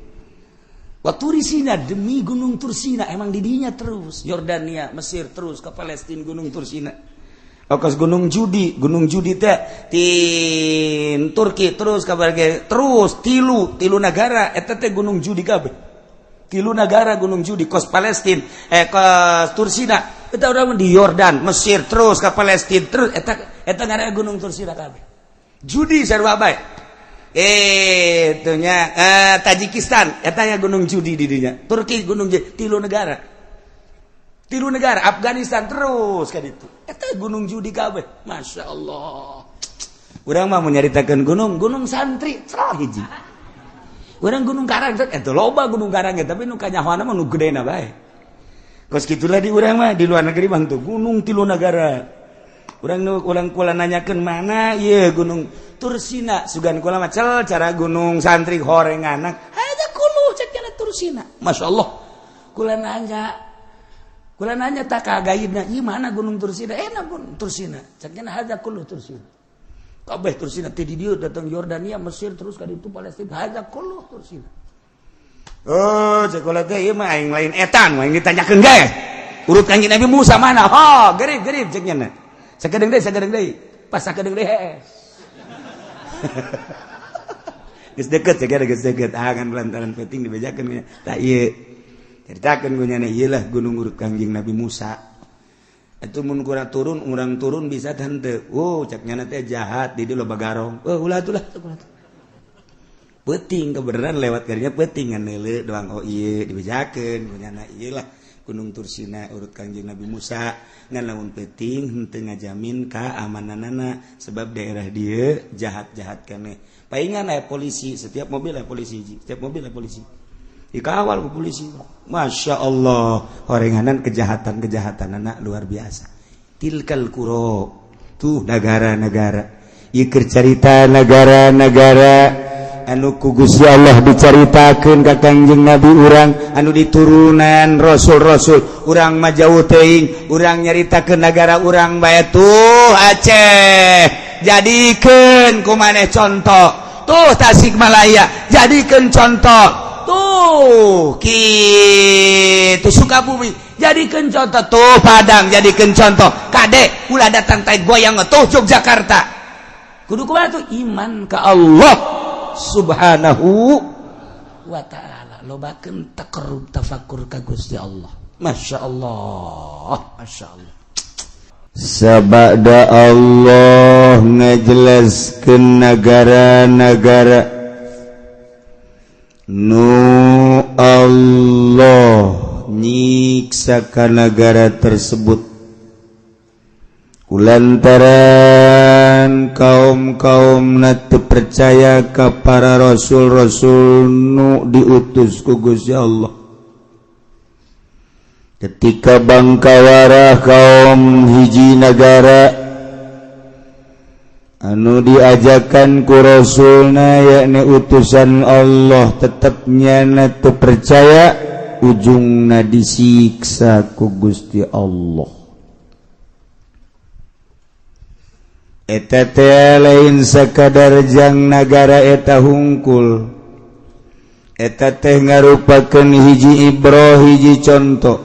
Waturisina, demi gunung Tursina. Emang didinya terus Yordania, Mesir, terus ke Palestina, gunung Tursina. Okas Gunung Judi, Gunung Judi teh tin Turki terus kabar terus tilu tilu negara eta teh Gunung Judi kabeh. Tilu negara Gunung Judi, kos Palestina, ke Tursina eta urang di Yordan, Mesir, terus ke Palestina terus eta eta ngaranna Gunung Tursina kabeh. Judi sarua bae. Itunya Tajikistan etanya Gunung Judi di dinya. Turki Gunung Judi, tilu negara, tilu negara. Afghanistan terus kan itu eta Gunung Judi kabeh. Masya Allah, urang mah menyaritakan gunung gunung santri salah hiji urang Gunung Karang eta loba Gunung Karang ya, tapi nu kanyahoana mah nu gedena bae. Kos gitulah di urang mah. Di luar negeri bang tuh gunung tilu negara. Urang nu urang kula nanyakeun mana ieu Gunung Tursina, sugan kula mah cel cara Gunung Santri horenganak ada kulu cek Tursina. Masya Allah, kula nanya, kula nanya tak kagaidna ieu mana Gunung Tursina, enak Gunung Tursina cek nya hadza kullu Tursina kabeh. Tursina ti di dieu datang Yordania, Mesir, terus ka ditu Palestina, hadza kullu Tursina. Oh, cek kula teh ieu mah aing lain etan, aing ditanyakeun ge. Urut Kanjeng Nabi Musa mana? Oh, gerib gerib cek nya. Sakedeung deui, sakedeung deui. Pas sakedeung deui hees. Geus deket cek, geus deket. Ah, kan lantaran penting dibejakeun tah ieu. Ceritakeun ku nyana, ieu lah gunung urut Kanjeng Nabi Musa. Itu mun kurang turun, urang turun bisa tante. Oh, cek nyana teh jahat di dieu loba garong. Oh, ulah tuh lah, ulah tuh. Peuting kebenaran lewat karinya peuting ngan neuleu doang. Oh, ieu dibejakeun ku nyana, ieu lah Gunung Tursina urut Kanjeng Nabi Musa. Ngan lamun peuting henteu ngajamin keamananana, sebab daerah dieu jahat-jahat keneh. Paingan aya polisi, setiap mobil aya polisi hiji, setiap mobil aya polisi, dikawal ku polisi. Masya Allah, horenganan kejahatan-kejahatan anak luar biasa. Tilkal qura, tuh negara-negara ieu keur carita, negara-negara anu ku Gusti Allah dicaritakeun ka Kangjeng Nabi urang, anu diturunan rasul-rasul. Urang mah jauh teuing, urang nyaritakeun negara urang bae. Tuh Aceh, jadikeun ku maneh contoh. Tuh Tasikmalaya, jadikeun contoh. Tuh kitu Sukabumi, jadikeun contoh. Tuh Padang, jadikeun contoh. Kade ulah datang tai goyang. Tuh Yogyakarta, kudu kumaha tuh? Iman ka Allah Subhanahu wa ta'ala, lobakeun taqarrub tafakur ka Gusti Allah. Masya Allah, Masya Allah. Sabada Allah ngajelaskeun negara-negara nu Allah nyiksa ka negara tersebut kulantaran kaum-kaum teu percaya ka para rasul-rasul nu diutus ku Gusti Allah. Ketika bangkawara kaum hiji negara anu diajakan ku rasulna, yakni utusan Allah, tetapnya teu percaya, ujungna disiksa ku Gusti Allah. Eta teh lain sakadar jang nagara eta hungkul, eta teh ngarupakeun hiji ibroh, hiji contoh,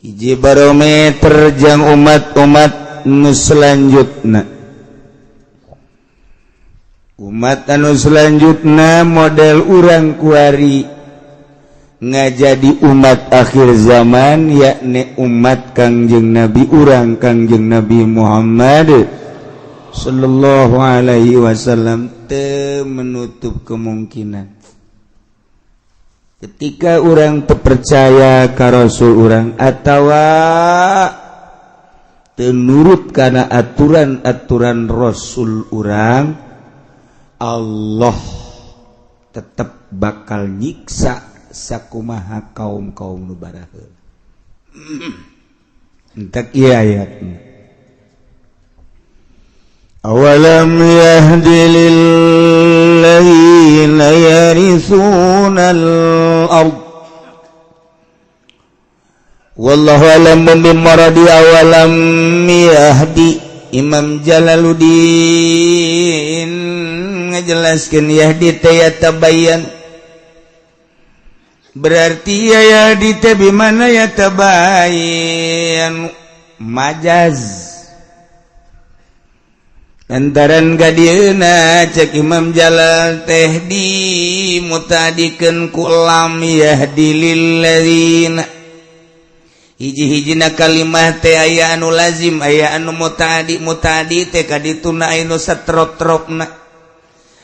hiji barometer jang umat-umat nu selanjutna. Umat anu selanjutna model urang kuari ngajadi umat akhir zaman, yakni umat Kangjeng Nabi urang, Kangjeng Nabi Muhammad sallallahu alaihi wasallam. Teu menutup kemungkinan ketika orang terpercaya ka rasul urang atawa teu nurut kana aturan-aturan rasul urang, Allah tetap bakal nyiksa sakumaha kaum-kaum nu baraheula. Entek ieu ayatna. Awalam yahdi lilladzina yarithuna al-ard. Wallahu a'lam bimuradi. Awalam yahdi, Imam Jalaluddin ngajelaskeun, yahdi teh yatabayyan, berarti ya yahdi teh bimana yatabayyan, majaz lantaran gadieuna cek Imam Jalal teh di mutadikeun ku lam. Yahdi lilladzina, hiji-hijina kalimah teh aya anu lazim, aya anu mutaadi. Mutaadi teh kadituna anu satrop-tropna,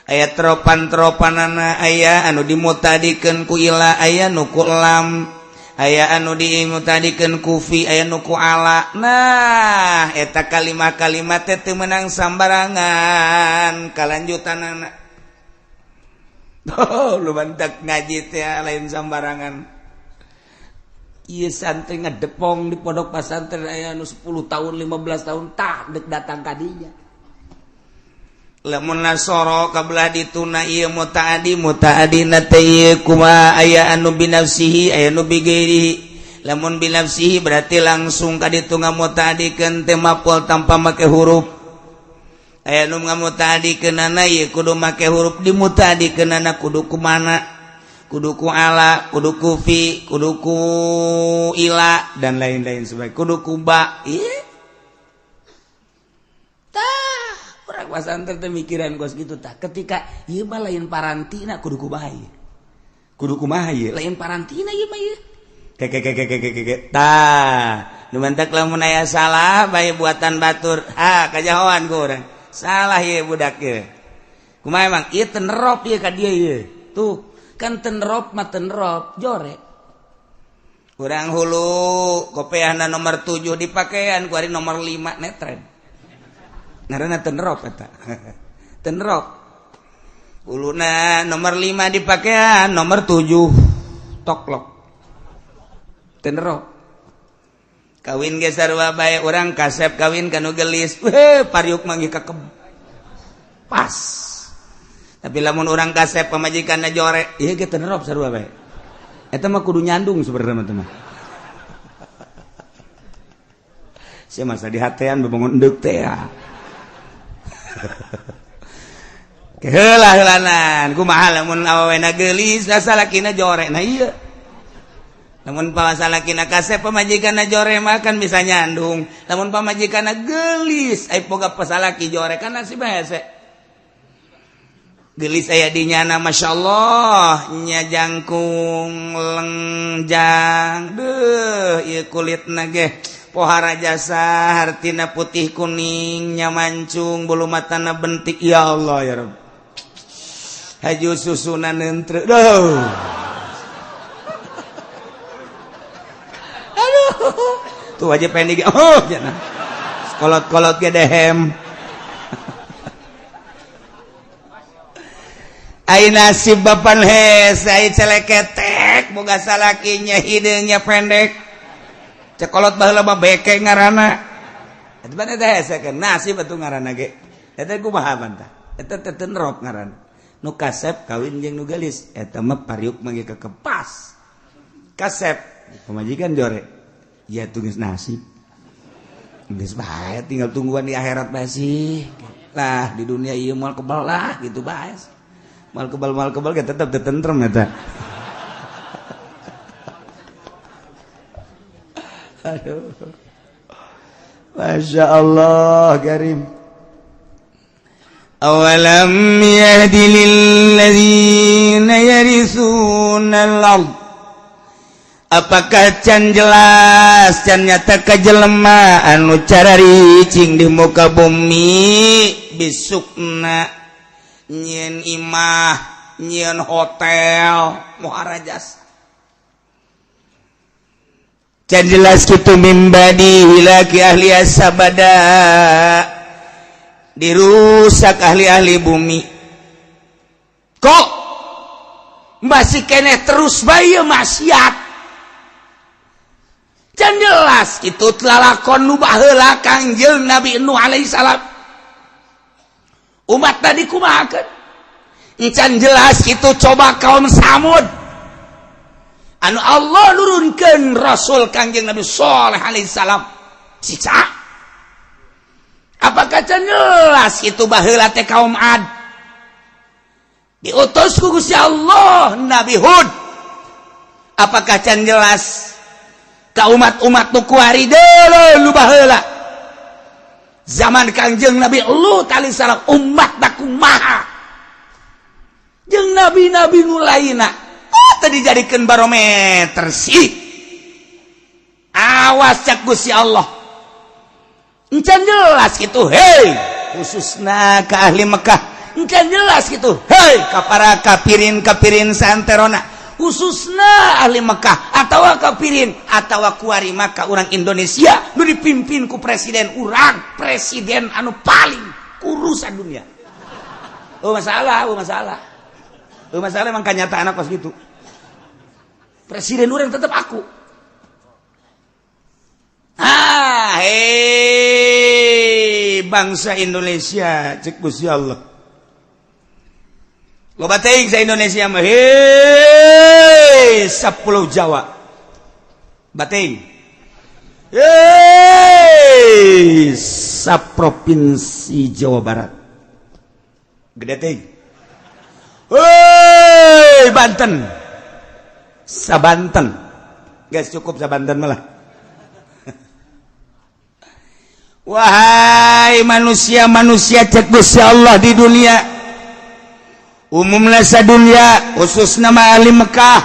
aya tropan-tropanana, aya anu dimutadikeun ku ila, aya nu ku lam, aya anu dimutadikeun ku fi, aya nu ku ala. Nah, eta kalimah-kalimah teh teu meunang sambarangan kalanjutanana. Oh, lu bantak ngaji teh lain sambarangan. Iya, santri ngedepong di pondok pesantren aya anu 10 tahun, 15 tahun, tak dek datang kadinya. Lamun nasoro kabelah dituna ieu mutaadi, mutaadina teh ieu kumaha? Aya anu binafsihi, aya anu bigairihi. Lamun binafsihi berarti langsung ka ditu ngamutaadikeun teh maf'ul tanpa make huruf. Aya nu ngamutaadikeunana ieu kudu make huruf, dimutaadikeunana kudu kumana? Kudu ku ala, kudu ku fi, kudu ku ila, dan lain-lain sebagainya, kudu ku ba. Iya tah, urang pasantren teh mikiran kos gitu tah. Ketika ieu mah lain parantina, kudu kumaha ieu, kudu kumaha ieu, lain parantina ieu mah ieu. Keke keke keke keke tah, nu mantak lamun aya salah bae buatan batur, ha, kajahoan ku urang salah ieu budak ieu. Kumaha emang ieu tenerop ieu ka dieu ieu? Tuh kan, tenrop mah tenrop jore. Kurang hulu kopeahna nomor 7 dipakaian, kuari nomor 5 netren, ngaranna tenrop eta. Tenrop huluna nomor 5 dipakaian, nomor 7 toklok, tenrop. Kawin ge sarua bae. Urang kasep kawin kanu gelis, weh, pariuk manggih kakeb pas. Tapi lamun urang kasep pamajikan jore, ieu ge tenerop, sarua bae. Eta mah kudu nyandung sebenarnya mah, teman. Sia masa di hatean bebangun endek teh ya. Keheula heulanan kumaha lamun awewena geulis, salakina jore? Nah iya, lamun salakina kasep pamajikanna jore mah kan bisa nyandung. Lamun pamajikanna geulis ai boga pasalaki jore, kan nasib hese. Gelis aya di nyana, Masya Allah nya, jangkung lengjang deh ieu kulitna ge pohara jasa, hartina putih kuning nya, mancung bulu matana bentik. Ya Allah, ya Rabb, haju susunan nentre duh. Aduh, tuh aja pendek. Oh, jangan kolot-kolot ge dehem. Ai nasib bapan hese, ai celeketek boga salakinya hideungnya pendek. Cekolot baheula mah beke ngaranna. Eta mah teh hese kan nasib atuh ngaranna ge. Eta kumaha bantah? Eta teh tenrop ngaranna. Nu kasep kawin jeung nu geulis, eta mah pariuk mah ge kekepas. Kasep pamajikan jore. Ya tuh geus nasib. Geus bae tinggal tungguan di akhirat bae sih. Lah di dunia ieu moal kebal lah gitu bae. Mal kebal kita tetap tentrem eta. Aduh. Masya Allah karim. Awalam yahdi lilladzina yarithuna al-ard. Apakah can jelas, can nyata ka jelema anu cararicing di muka bumi, besukna nyieun imah, nyieun hotel muara jasa? Can jelas kitu mimbadi hilaki ahli sabada, dirusak ahli-ahli bumi, kok masih keneh terus bae maksiat? Can jelas itu lalakon nu baheula Kangjeng Nabi Nuh alaihissalam, umat tadi kumahakeun? Encan jelas itu coba kaum Samud anu Allah nurunkeun Rasul Kangjeng Nabi Shaleh alaihissalam cica? Apakah can jelas itu baheula teh kaum Ad diutus ku Gusti Allah Nabi Hud? Apakah can jelas ka umat-umat nu kuari deuleu nu baheula zaman Kangjeng Nabi Lut alaihissalam, umat kumaha jeung nabi-nabi nu lainna? Oh, tadi dijadikeun barometer sih. Awas, cak Gusti Allah, encan jelas gitu, hei, khususna ke ahli Mekah. Encan jelas gitu, hei, ka para kafirin kafirin santerona, khususna ahli Mekah atau kafirin atau kuari maka orang Indonesia nu dipimpin ku presiden urang, presiden anu paling kurus dunia. Oh masalah, oh masalah, oh masalah. Emang kenyataan pas gitu presiden urang tetap aku. Ah, hei, bangsa Indonesia, cek Gusti Allah, loba teuing sa Indonesia mah. Hei, 10 Jawa bating, hei, sa provinsi Jawa Barat gede teuing, hei, Banten. Sabanten guys, cukup sabanten malah. Wahai manusia-manusia, cek Gusti Allah, di dunia umumlah dunia, khusus nama ahli Mekah,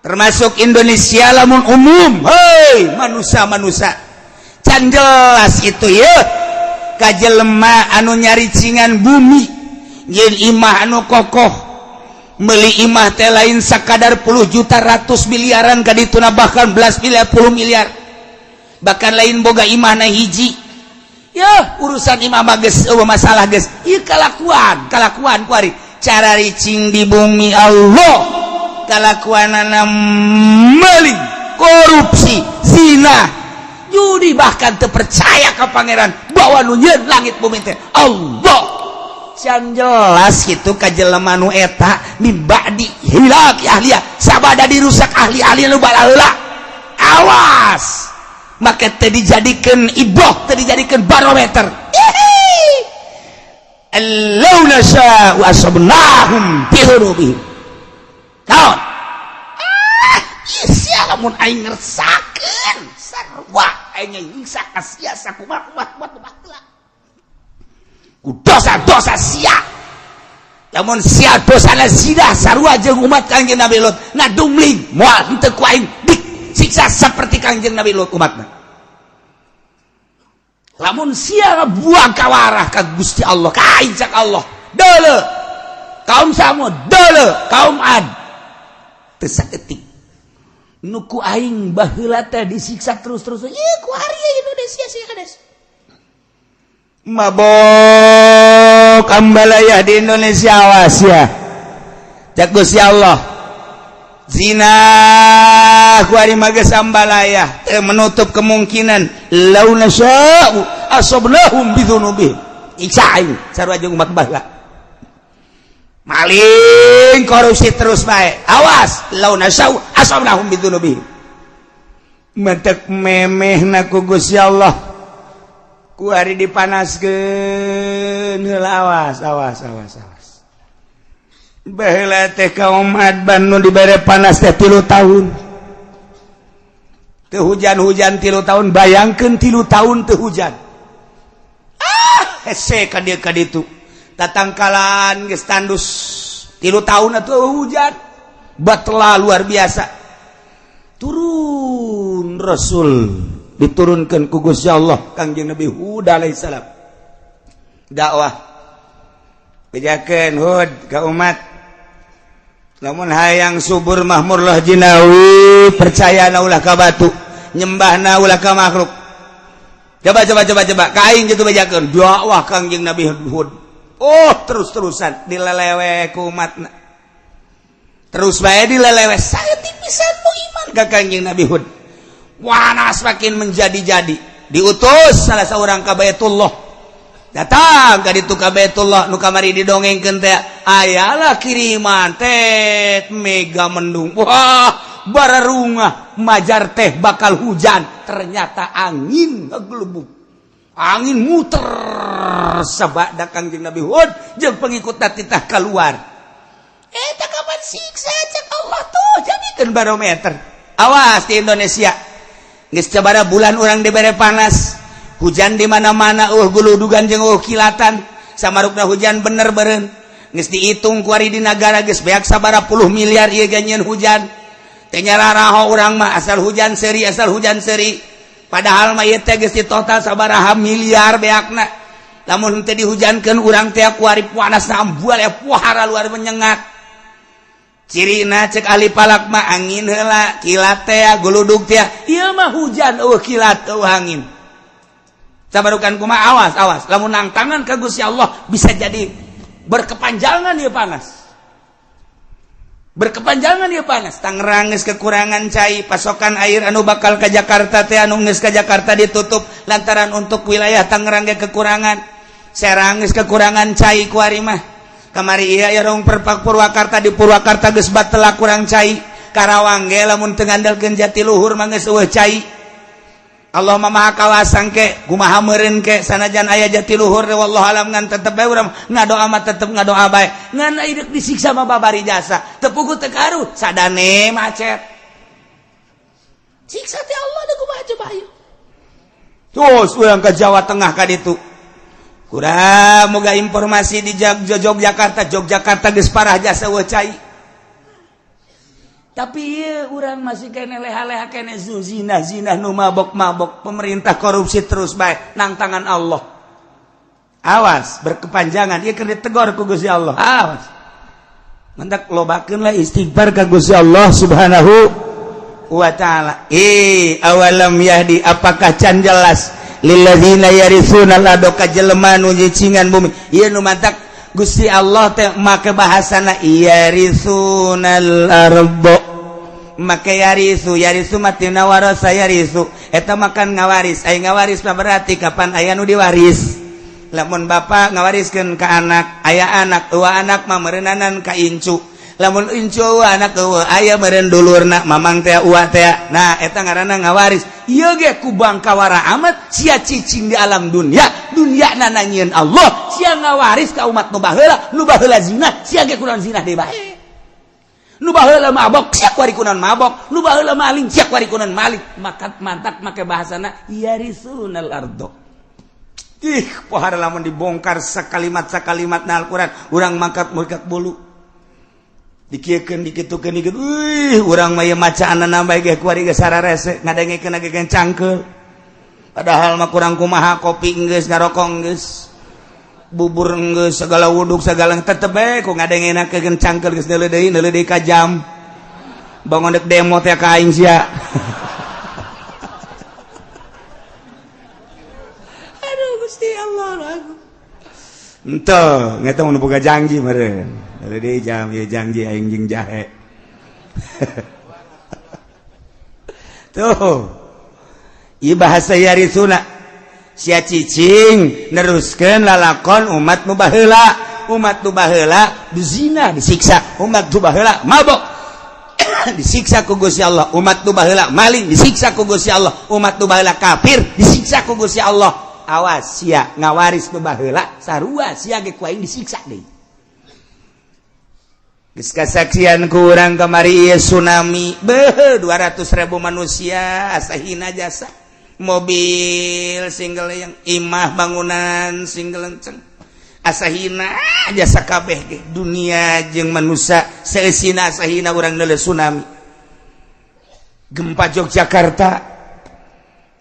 termasuk Indonesia lamun umum. Hei manusia-manusia, can jelas itu ya kajelema anu nyaricingan bumi, yen imah anu kokoh, beli imah teh lain sakadar puluh juta, ratus miliaran kadituna, bahkan belas miliar, puluh miliar. Bahkan lain boga imah na hiji ya, urusan imah mah geus euweuh masalah geus. Ieu kalakuan kalakuan kuari cara ricing di bumi Allah, kalakuanana meling, korupsi, zina, judi, bahkan terpercaya ke Pangeran bahwa nu nyieun langit bumi teh Allah. Can jelas gitu ka jelema nu eta min ba'di ihlaki ahliha, sabada dirusak ahli-ahli nu balaheula. Awas, maka teh dijadikeun ibroh, teh dijadikeun barometer. Allau nasya'u asabnahum bi dzunubihim. Naon? Ah, sia, lamun aing ngersakeun sarua aing nyiksa ka sia sakumaha kumaha kumaha ku dosa-dosa sia. Lamun sia dosana zina sarua jeung umat Kangjeng Nabi Lut, ngadumling, moal henteu ku aing disiksa seperti Kangjeng Nabi Lut umatna. Lamun sia buang kawarah ka Gusti Allah, ka aing, cak Allah, deuleu kaum Samud, deuleu kaum Ad, teu saeutik nu ku aing baheula teh disiksa terus-terus. Ieu ku ari Indonesia sih kades mabok ambalaya di Indonesia. Awas ya, cak Gusti Allah, zina ku ari mah geus ambalaya, teu menutup kemungkinan lau nasya'u asabnahum bidzunubihim, siksa aing sarua jeung umat baheula. Maling, korupsi terus bae, awas, lau nasya'u asabnahum bidzunubihim. Mentek memeh ku Gusti Allah ku ari dipanaskeun heula. Awas, awas, awas, awas. Baheula teh kaum Ad nu dibere panas teh 3 tahun teu hujan-hujan. 3 tahun, bayangkeun, 3 tahun teu hujan. Ah, hese ka dieu ka ditu, tatangkalan geus tandus. 3 tahun atuh hujan batla luar biasa. Turun Rasul, diturunkan ku Gusti Allah, Kangjeng Nabi Hud alaihissalam dakwah. Bejakeun Hud ka umat, lamun hayang subur mahmurlah jinawi, percaya na ulah ka batu, nyembahna ulah ka makhluk. Coba, coba, coba, coba ka aing gitu. Bejakeun dakwah Kangjeng Nabi Hud. Oh, terus-terusan dilelewe ku umatna, terus bae dilelewe. Saeutik pisan nu iman ka Kangjeng Nabi Hud. Wanas makin menjadi-jadi, diutus salah seorang ka Baitullah. Datang ka ditu ka Baitullah nu kamari didongengkeun teh, ayalah kiriman teh mega mendung. Wah, bararungah majar teh bakal hujan, ternyata angin ngegelubuk, angin muter sabada Kangjeng Nabi Hud jeung pengikut titah keluar. Eta kapan siksa, cek Allah tuh. Jadikeun barometer. Awas di Indonesia, geus sabaraha bulan urang dibere panas, hujan di mana-mana, guludugan jeung kilatan. Samarukna hujan bener beren geus dihitung kuari di nagara geus beak sabaraha puluh miliar ieu ganyeun hujan teh. Nyararaho urang mah, asal hujan seri, asal hujan seri. Padahal mah ieu teh geus di total sabaraha miliar beakna. Lamun teh dihujankeun urang teh kuari panas ambual ya, puhara luar menyengat. Cirina cek ahli falak mah angin heula, kilat teh, guludug teh. Ieu mah hujan euweuh kilat, euweuh angin. Sabarukan kumaha? Awas, awas, lamun nangtangan ka Gusti Allah bisa jadi berkepanjangan ieu panas, berkepanjangan ieu panas. Tangerang geus kekurangan cai, pasokan air anu bakal ke Jakarta teh, anu geus ka Jakarta ditutup lantaran untuk wilayah Tangerang ge kekurangan. Serang geus kekurangan cai kuari mah. Kamari iya ya rong perpak Purwakarta, di Purwakarta geus batela kurang cai. Karawang ge lamun teu ngandalkeun Jatiluhur mah geus euweuh cai. Allah mah maha kawasa ke kumaha meureun ke sanajan aya jatiluhur wallahu alam, ngan tetep bae urang ngadoa mah, tetep ngadoa bae. Ngan deuk disiksa mah babari jasa teu puguh teu karuh, sadane macet siksa teh Allah da kumaha coba. Ayo terus urang ke Jawa Tengah ka ditu, kurang moga informasi di Yogyakarta. Yogyakarta geus parah jasa euweuh cai, tapi iya, urang masih kene leha-leha kene zina zina, nu mabok-mabok, pemerintah korupsi terus bae nang tangan Allah. Awas berkepanjangan ieu keur ditegor ku Gusti Allah. Awas, mantak lobakeun lah istighfar ka Gusti Allah Subhanahu wa Taala. Eh, awalam yahdi, apakah can jelas, lilladzina yaritsuna al ka jelema nu nyicingan bumi. Ieu nu mantak Gusti Allah teh make bahasana yarisunal ardo, make yarisu. Yarisu matina warasa yarisu, eta makan ngawaris. Aya ngawaris mah berarti kapan aya nu diwaris. Lamun bapak ngawariskeun ka anak, aya anak eueuh, anak mah meureunnanan ka incu. Lamun incu eueuh, anak eueuh, aya meureun dulurna, mamang teh, uwa teh. Nah, eta ngaranna ngawaris. Ieu ge ku bangkawara amat sia cicing di alam dunia, dunia nananyieun Allah. Sia ngawaris ka umat nu baheula. Nu baheula zina, sia ge kunaon zina deui bae. Nu baheula mabok, sia kuari kunaon mabok. Nu baheula maling, sia kuari kunaon maling. Maka mantak make bahasana yarisunal ardo. Ih, pohara, lamun dibongkar sakalimat sakalimat na Al-Quran, urang mangkat mangkat bulu. Dikieukeun, dikitukeun, dikitu. Wih, urang mah ieu macaanna bae ge kuari ge sararese, ngadengekeun ge cangkeul. Padahal mah kurang kumaha, kopi geus, ngarokok geus, bubur geus, segala wuduk segala, tetep bae ku ngadengenakeun cangkeul. Geus neuleuh deui, neuleuh deui ka jam. Bangun dek demo teh ka aing sia. Aduh Gusti Allah. Ente, ngeta mun boga janji meureun. Neuleuh jam ieu janji aing jeung jahe. Tuh. Ieu bahasa yarisuna. Sia cicing neruskeun lalakon umat nu baheula. Umat nu baheula dizina disiksa, umat nu baheula mabok disiksa ku Gusti Allah, umat nu baheula maling disiksa ku Gusti Allah, umat nu baheula kafir disiksa ku Gusti Allah. Awas sia ngawaris nu baheula, sarua sia ge ku aing disiksa deui. Geus kasaksian ku urang kamari ieu tsunami, beuh, 200.000 manusia asa hina jasa. Mobil single yang imah bangunan single enceng asa hina jasa kabeh ge. Dunia jeung manusia seusina asa hina urang neuleuh tsunami, gempa Yogyakarta,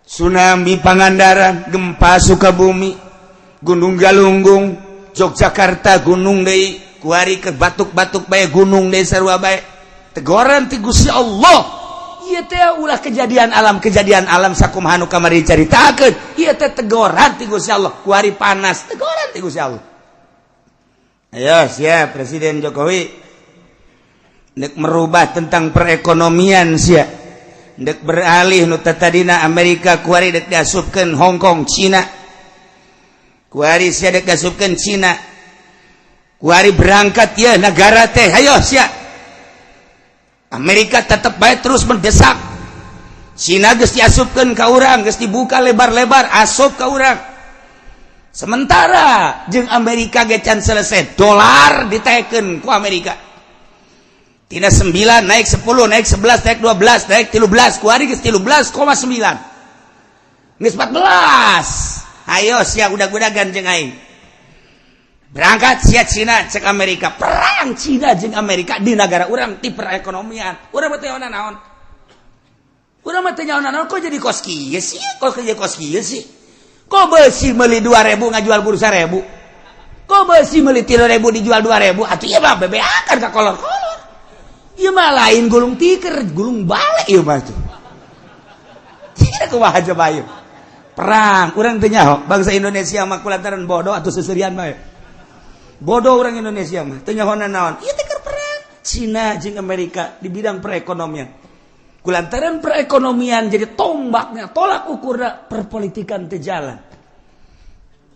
tsunami Pangandaran, gempa Sukabumi, Gunung Galunggung, Yogyakarta gunung deui, kuari ke batuk-batuk bae gunung deui, sarua bae tegoran ti Gusti Allah. Ieu teh ulah kejadian alam, kejadian alam sakumaha nu kamari caritakeun, ieu teh tegoran ti Gusti Allah. Kuari panas, tegoran ti Gusti Allah. Ayo siap Presiden Jokowi nek merubah tentang perekonomian, sia dek beralih nu tadina Amerika, kuari dek diasupkeun Hong Kong, Cina. Kuari sia dek diasupkeun Cina. Kuari berangkat ya negara teh, ayo sia. Amerika tetap baik terus mendesak. Cina geus diasupkeun ka urang, geus dibuka lebar-lebar asup ka urang. Sementara jeung Amerika ge can selesai, dolar ditekeun ku Amerika. Tina 9 naik 10, naik 11, naik 12, naik 13, kuari geus 13,9. Geus 14. Ayo sia udag-udagan jeung aing. Berangkat sia Cina cek Amerika, perang Cina jeung Amerika di negara urang ti perekonomian. Urang mah teu naon. Urang mah teu naon, kok jadi kos kieu sih? Kok jadi kos kieu sih? Kok besi meuli 2000 ngajual bursa 1000? Kok besi meuli 3000 dijual 2000? Atuh ieu mah bebeakan ka kolor-kolor. Ieu mah lain gulung tiker, gulung balik ieu mah tuh. Tidak kumaha coba ieu. Perang, urang teu nyaho, bangsa Indonesia mah kulantaran bodoh atau seserian bae. Bodoh orang Indonesia mah, teu nyaho naon. Ieu teh keur perang Cina jeung Amerika di bidang perekonomian. Kulantaran perekonomian jadi tombaknya, tolak ukurna perpolitikan teu jalan.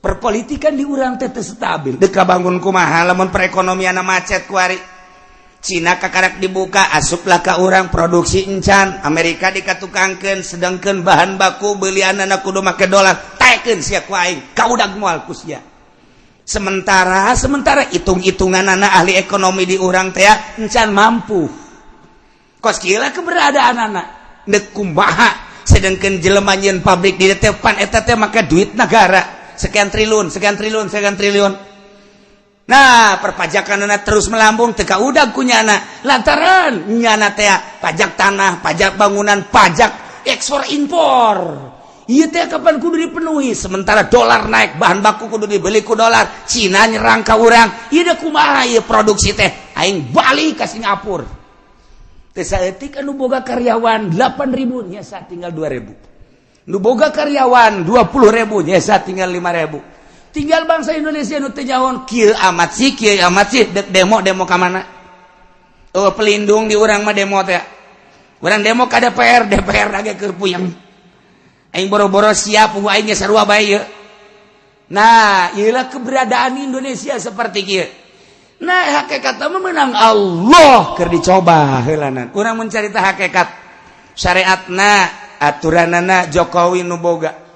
Perpolitikan di urang teh teu stabil. Dek bangun kumaha lamun perekonomian macet kuari. Cina kakarak dibuka, asuplah ka urang, produksi encan. Amerika dikatukangkeun, sedangkan bahan baku belianana kudu make dolar. Taekeun sia ku aing, kaudag moal ku sia. Sementara sementara hitung-hitungan anak ahli ekonomi di urang teh encan mampu. Kos kieu keberadaan anak dek kumaha, sedangkan jelema nyieun pabrik di teh pan eta teh make duit negara sekian triliun, sekian triliun, sekian triliun. Nah, perpajakan anak terus melambung, teka udah kunyana lantaran nyana teh pajak tanah, pajak bangunan, pajak ekspor impor. Iya teh kapan kudu dipenuhi? Sementara dolar naik, bahan baku kudu dibeli ku dolar. Cina nyerang ka urang. Ieu kumaha ieu produksi teh? Aing balik ke Singapura. Teh saeutik anu boga karyawan 8000 nyesa tinggal 2000. Nu boga karyawan 20.000 nyesa tinggal 5000. Tinggal bangsa Indonesia nu teu nyaho, kieu amat sih, kieu amat sih, dek demo, demo ka mana? Oh, pelindung di urang mah demo teh. Urang demo ka DPR, DPR lagi keur puyeng. Aing boro-boro siap, aing ge sarua bae ieu. Nah, ieulah keberadaan Indonesia seperti kieu. Nah, hakikat mah menang Allah keur dicoba heulanan. Urang mencarita hakikat syariatna, aturanana Jokowi nu boga.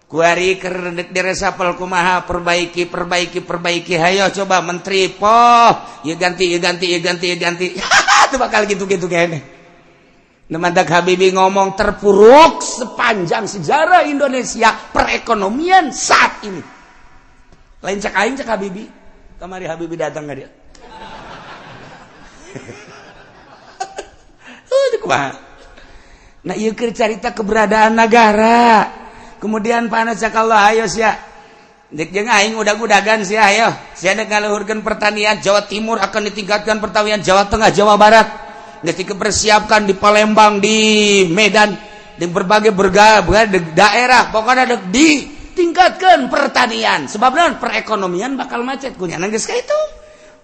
Kuari keur diresapel kumaha, perbaiki, perbaiki, perbaiki. Hayo coba menteri poh, ya ganti, ya ganti, ya ganti, ya ganti. Itu bakal gitu-gitu kayaknya. Mantak Habibie ngomong terpuruk sepanjang sejarah Indonesia perekonomian saat ini. Lain cak aing, cak Habibie. Kamari Habibie datang nggak dia? Kumaha? Nah, ieu keur carita keberadaan negara. Kemudian panas cak Allah, ayo sia. Dek jeung aing udag-udagan sia, ayo. Sia dek ngaluhurkeun pertanian Jawa Timur, akan ditingkatkan pertanian Jawa Tengah, Jawa Barat. Geus dipersiapkan di Palembang, di Medan, di berbagai berbagai daerah, pokoknya dek ditingkatkan pertanian. Sebab naon? Perekonomian bakal macet kunyana geus ka itu.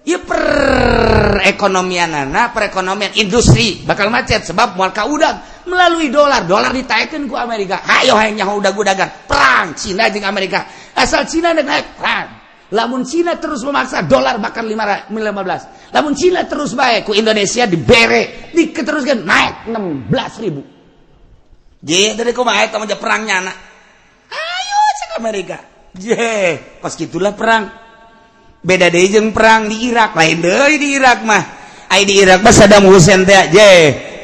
Ya, perekonomian anak, perekonomian industri bakal macet sebab moal kaudag melalui dolar. Dolar ditaekkeun ku Amerika. Hayo hayang nyaho udag-udagan perang Cina jeung Amerika. Asal Cina dek naik, perang. Lamun Cina terus memaksa, dolar bakal 15. Lamun Cina terus baik, ku Indonesia dibere diketeruskan naik 16 ribu. Je dari kumaha eta mah perang nyana. Ayo cek Amerika je, pas gitulah perang. Beda deui jeung perang di Irak, lain deui di Irak mah. Ai di Irak mah Saddam Hussein teh je,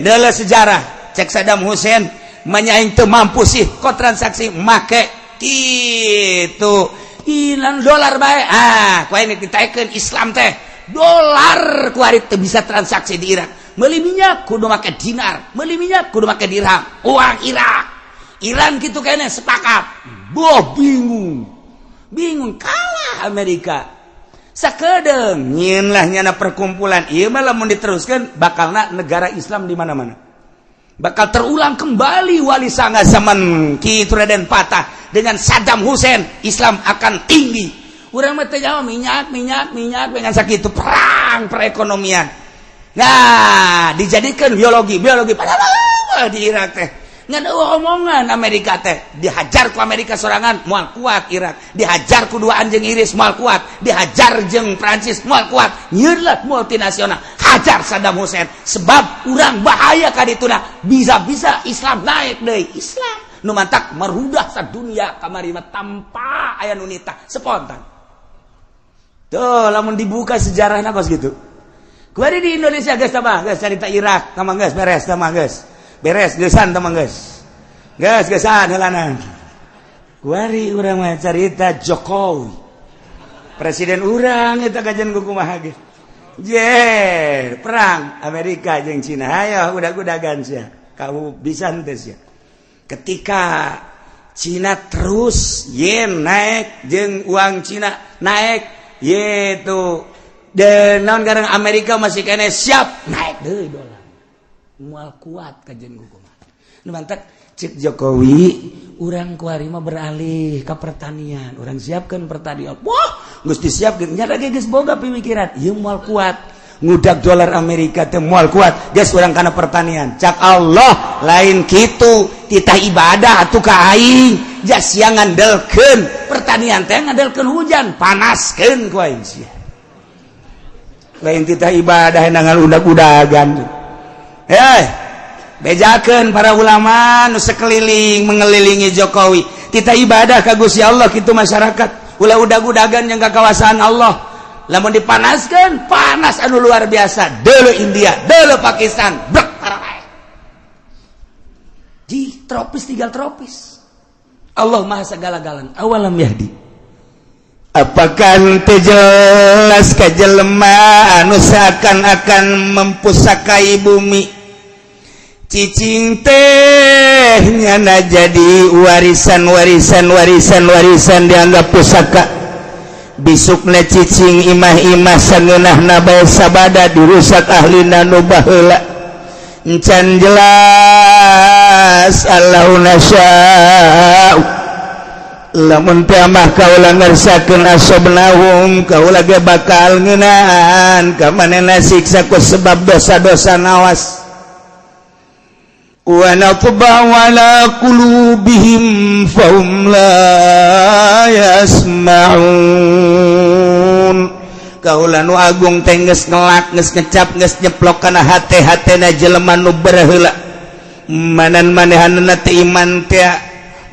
deuleu sejarah. Cek Saddam Hussein manya aing teu mampu sih kok transaksi make kitu ilang dolar bae. Ah, ku aing ditaekeun Islam teh dolar, ku ari teu bisa transaksi di Irak. Meuli minyak kudu make dinar, meuli minyak kudu make dirham, uang Irak. Iran gitu kayaknya sepakat. Boh, bingung bingung, kalah Amerika. Sakedeng nyieun lah nyana perkumpulan. Ieu mah lamun diteruskan bakalna negara Islam di mana-mana bakal terulang kembali Wali Sanga zaman Ki Raden Patah dengan Saddam Hussein. Islam akan tinggi. Urang mah teh minyak, minyak, minyak dengan sakitu perang perekonomian. Nah, dijadikan biologi, biologi, padahal di Irak teh ngan omongan Amerika teh dihajar ku Amerika sorangan moal kuat Irak, dihajar ku dua anjing Inggris moal kuat, dihajar jeung Prancis moal kuat. Nyieun multinasional, hajar Saddam Hussein sebab urang bahaya ka dituna, bisa-bisa Islam naik deui. Islam nu mantak merudah sadunia kamari mah tanpa aya nu nitah, spontan. Tuh, lamun dibuka sejarahna kos gitu. Kuari di Indonesia geus tambah geus carita Irak tambah geus beres, tambah geus beres, geusan tambah geus geus geusan heulanan. Kuari urang mah carita Jokowi presiden urang eta kajian kumaha ge. Je perang Amerika jeung Cina, ayo udag-udagan sia, kamu bisa henteu sia? Ketika Cina terus yen naik jeung uang Cina naik yaitu dan naon garang Amerika masih kene siap naik deui dolar moal kuat kajian kumaha. Nu mantak cek Jokowi, urang kuari mah beralih ke pertanian, urang siapkan pertanian. Wah, geus disiapkeun nya lagi, geus boga pemikiran ieu moal kuat ngudak dolar Amerika teh, moal kuat, geus urang kana pertanian. Cak Allah, lain kitu titah ibadah atuh ka aing, jas sia ngandelkeun pertanian teh ngandelkeun hujan, panaskeun ku aing sia. Lain kita ibadah dengan udag-udagan. Eh, bejakeun para ulama nu sekeliling mengelilingi Jokowi. Kita ibadah ka Gusti Allah kitu, masyarakat. Ulah udag-udagan yang kekuasaan Allah. Lamun dipanaskan, panas anu luar biasa. Deuleu India, deuleu Pakistan, brek tarapaeh. Di tropis, tinggal tropis. Allah Maha segala-galana. Awalam yahdi. Apakah teu jelas ka jelema anu seakan-akan mempusakai bumi? Cicing teh nyana jadi warisan, warisan, warisan, warisan, dianggap pusaka. Bisukna cicing imah-imah sangeunahna bae sabada dirusak ahlina nu baheula. Encan jelas Allahu nasya'u, lamun mah kaula ngersakeun, asobnahum, kaula ge bakal ngeunaan ka manehna siksa ku sebab dosa-dosa. Nawas, wa natba'u ala qulubihim fahum la yasma'un. Kaula nu agung teh geus ngelak, geus ngecap, geus nyeplok kana hate-hatena jelema nu baheula. Manan manehanna teh iman teh,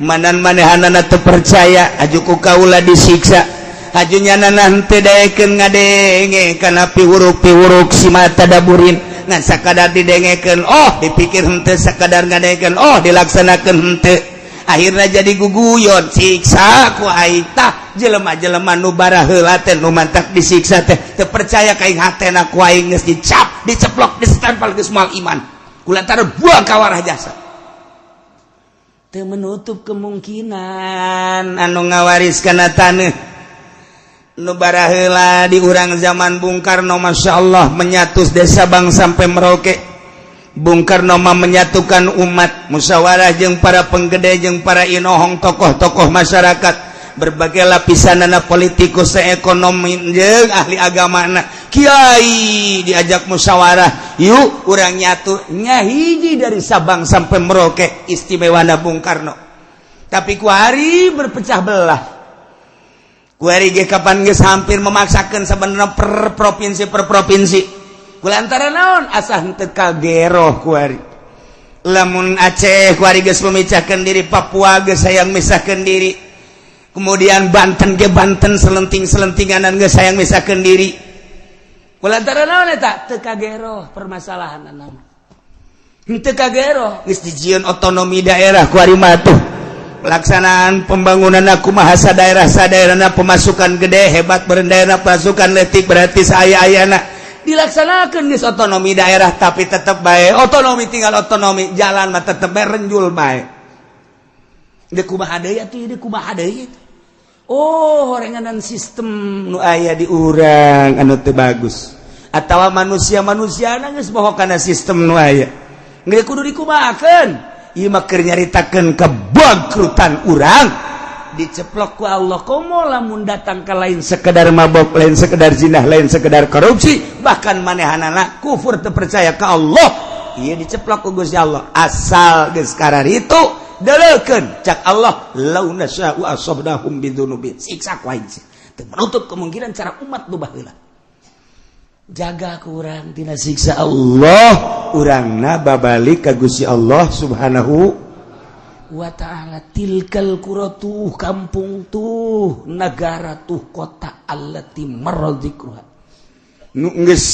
manan manehanana teu percaya, aju ku kaula disiksa. Aju nyana teu daekeun ngadenge kana piwuruk-piwuruk si mata daburin, ngan sakadar didengekeun oh dipikir henteu, sakadar ngadengekeun oh dilaksanakeun henteu, akhirnya jadi guguyon, siksa ku aing. Tah, jelema-jelema nu baraheula teh nu mantak disiksa teh teu percaya ka aing, hatena ku aing geus dicap, diceplok, disestempel geus moal iman kulantaran buang kawarah jasa. Teu menutup kemungkinan anu ngawaris kana taneuh nu baraheula di urang zaman Bung Karno, Masya Allah, menyatu dari Sabang sampai Merauke. Bung Karno mah menyatukan umat, musyawarah jeung para penggede, jeung para inohong, tokoh-tokoh masyarakat berbagai lapisan, anak politikus, ekonomi, jeung ahli agama, anak kiai diajak musyawarah, yuk urang nyatu nyahiji dari Sabang sampai Merauke. Istimewa Bung Karno, tapi kuari berpecah belah. Kuari ge kapan geus hampir memaksakan sebenarnya per provinsi, per provinsi, kulantaran naon? Asa henteu kageroh kuari. Lamun Aceh kuari geus memecahkan diri, Papua geus hayang misahkan diri, kemudian Banten ge Banten selenting-selentinganan geus hayang misahkan diri. Kulantaran naon eta? Teu kageroh permasalahan nama. Henteu kageroh. Geus dijieun otonomi daerah kuari mah tuh. Pelaksanaan pembangunan aku bahasa daerah sadaerahna, pemasukan gede hebat daerah, pasukan letik berarti saya ayana dilaksanakan geus otonomi daerah, tapi tetap baik otonomi tinggal otonomi, jalan mah tetep bae renjul bae. Deuk kumaha deui atuh, deuk kumaha deui? Oh, horenganan sistem nu aya di urang anu teu bagus atawa manusia-manusia geus bohong kana sistem nu aya. Geus kudu dikumahakeun? Ieu mah keur nyaritakeun kebangkrutan urang. Diceplok ku Allah. Komo lamun datang ke lain sekedar mabok, lain sekedar zinah, lain sekedar korupsi, bahkan manehanana kufur, terpercaya ke Allah. Iya, diceplok ku Gusti Allah. Asal geus itu deleukeun, cak Allah, lau nasya'u asabnahum bidzunubin, siksa ku aing. Teu menutup kemungkinan cara umat nu baheula. Jaga kurang tina siksa Allah, urangna babalik ka Gusti Allah Subhanahu wa ta'ala. Tilkal qura, tuh kampung, tuh negara, tuh kota, allati marra dzikruha, nu geus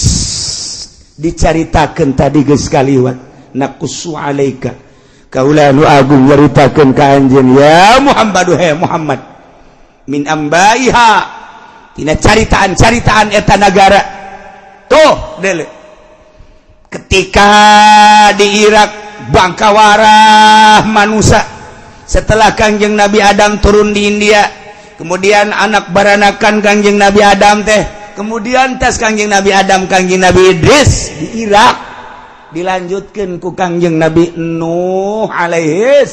dicaritakeun tadi, geus kaliwat. Naqussu alaika, kaula nu agung nyaritakeun ka anjeun ya Muhammad, he Muhammad, min ambaiha, tina caritaan-caritaan eta nagara. Tuh dele, ketika di Irak bangkawarah manusia setelah Kangjeng Nabi Adam turun di India, kemudian anak baranakan Kangjeng Nabi Adam teh, kemudian tes Kangjeng Nabi Adam, Kangjeng Nabi Idris di Irak, dilanjutkan ku Kangjeng Nabi Nuh alaihis.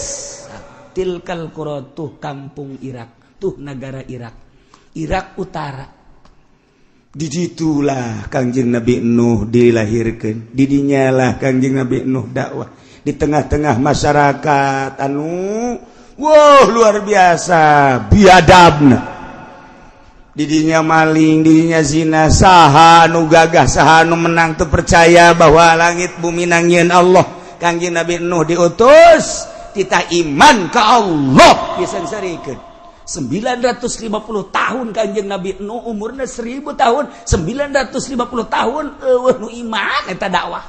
Tilkal qura, tuh kampung Irak, tuh negara Irak, Irak Utara. Diditulah Kangjeng Nabi Nuh dilahirkan, didinyalah Kangjeng Nabi Nuh dakwah di tengah-tengah masyarakat anu, wow, luar biasa biadabna. Didinya maling, didinya zina. Saha nu gagah, saha nu menang? Tuh percaya bahwa langit bumi nangieun Allah. Kangjeng Nabi Nuh diutus, titah iman ke Allah, disengsarikeun 950 tahun. Kanjeng Nabi Nuh umurnya 1000 tahun, 950 tahun euweuh nu iman. Eta dakwah.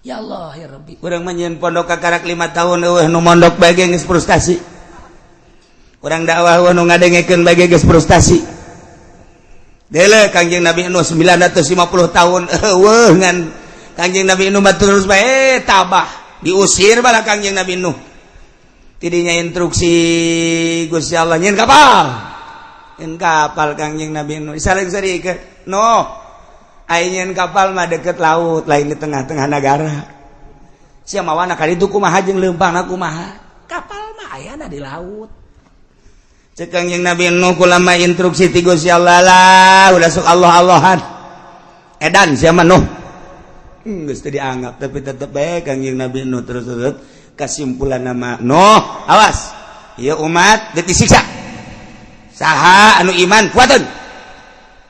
Ya Allah, ya Rabbi, urang mah nyieun pondok kakarak 5 tahun, euweuh nu mondok bae geus frustasi. Urang dakwah, euweuh nu ngadengekeun bae geus frustasi. Dele Kangjeng Nabi Nuh 950 tahun euweuh, ngan Kangjeng Nabi Nuh mah terus bae tabah. Diusir bala Kangjeng Nabi Nuh. Tidinya instruksi Gusti Allah, nyieun kapal, nyieun kapal. Kangjeng Nabi Nuh disaring-sarikeun, "Nuh, ai nyieun kapal mah deket laut, lain di tengah-tengah negara. Sia mawana ka ditu kumaha jeung leumpangna kumaha? Kapal mah ayana di laut." Cek Kangjeng Nabi Nuh, "Kulama instruksi ti Gusti Allah lah, udah sok Allah Allahan, edan sia mah, Nuh." Geus teu dianggap, tapi tetep bae Kangjeng Nabi Nuh terus terus. Kesimpulan nama, "Nuh, awas ya, umat deuk disiksa. Saha anu iman, kuateun."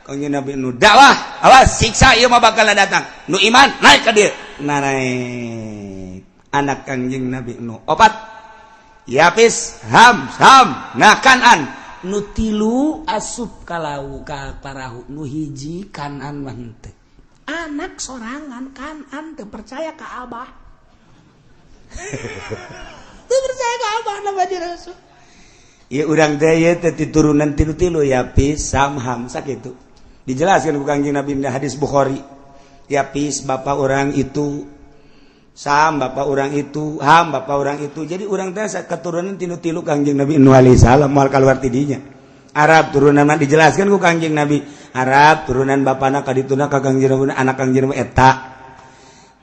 Kangjeng Nabi Nuh dakwah, "Awas, siksa ieu mah bakal datang. Nu iman naik ka dieu." Nah, naik anak Kangjeng Nabi Nuh opat, Yapis, Ham, Sam, nah Kanan. Nu tilu asup kalau ka parahu, nu hiji Kanan mah henteu. Anak sorangan Kanan teu percaya ka abah, teu percaya ka abah nama Rasul. Ya, urang teh ieu teh turunan tilu-tilu, Yapis, Sam, Ham, sakitu. Dijelaskan ku Kangjeng Nabi di hadis Bukhari. Yapis bapak orang itu, Sam bapak orang itu, Ham bapak orang itu. Jadi urang teh keturunan tilu-tilu Kangjeng Nabi Nuh alaihi salam, moal keluar tidinya. Arab turunan mah dijelaskan ku Kangjeng Nabi. Arab turunan bapana kadituna ka Kangjeng Nabi, anak Kangjeng Nabi eta.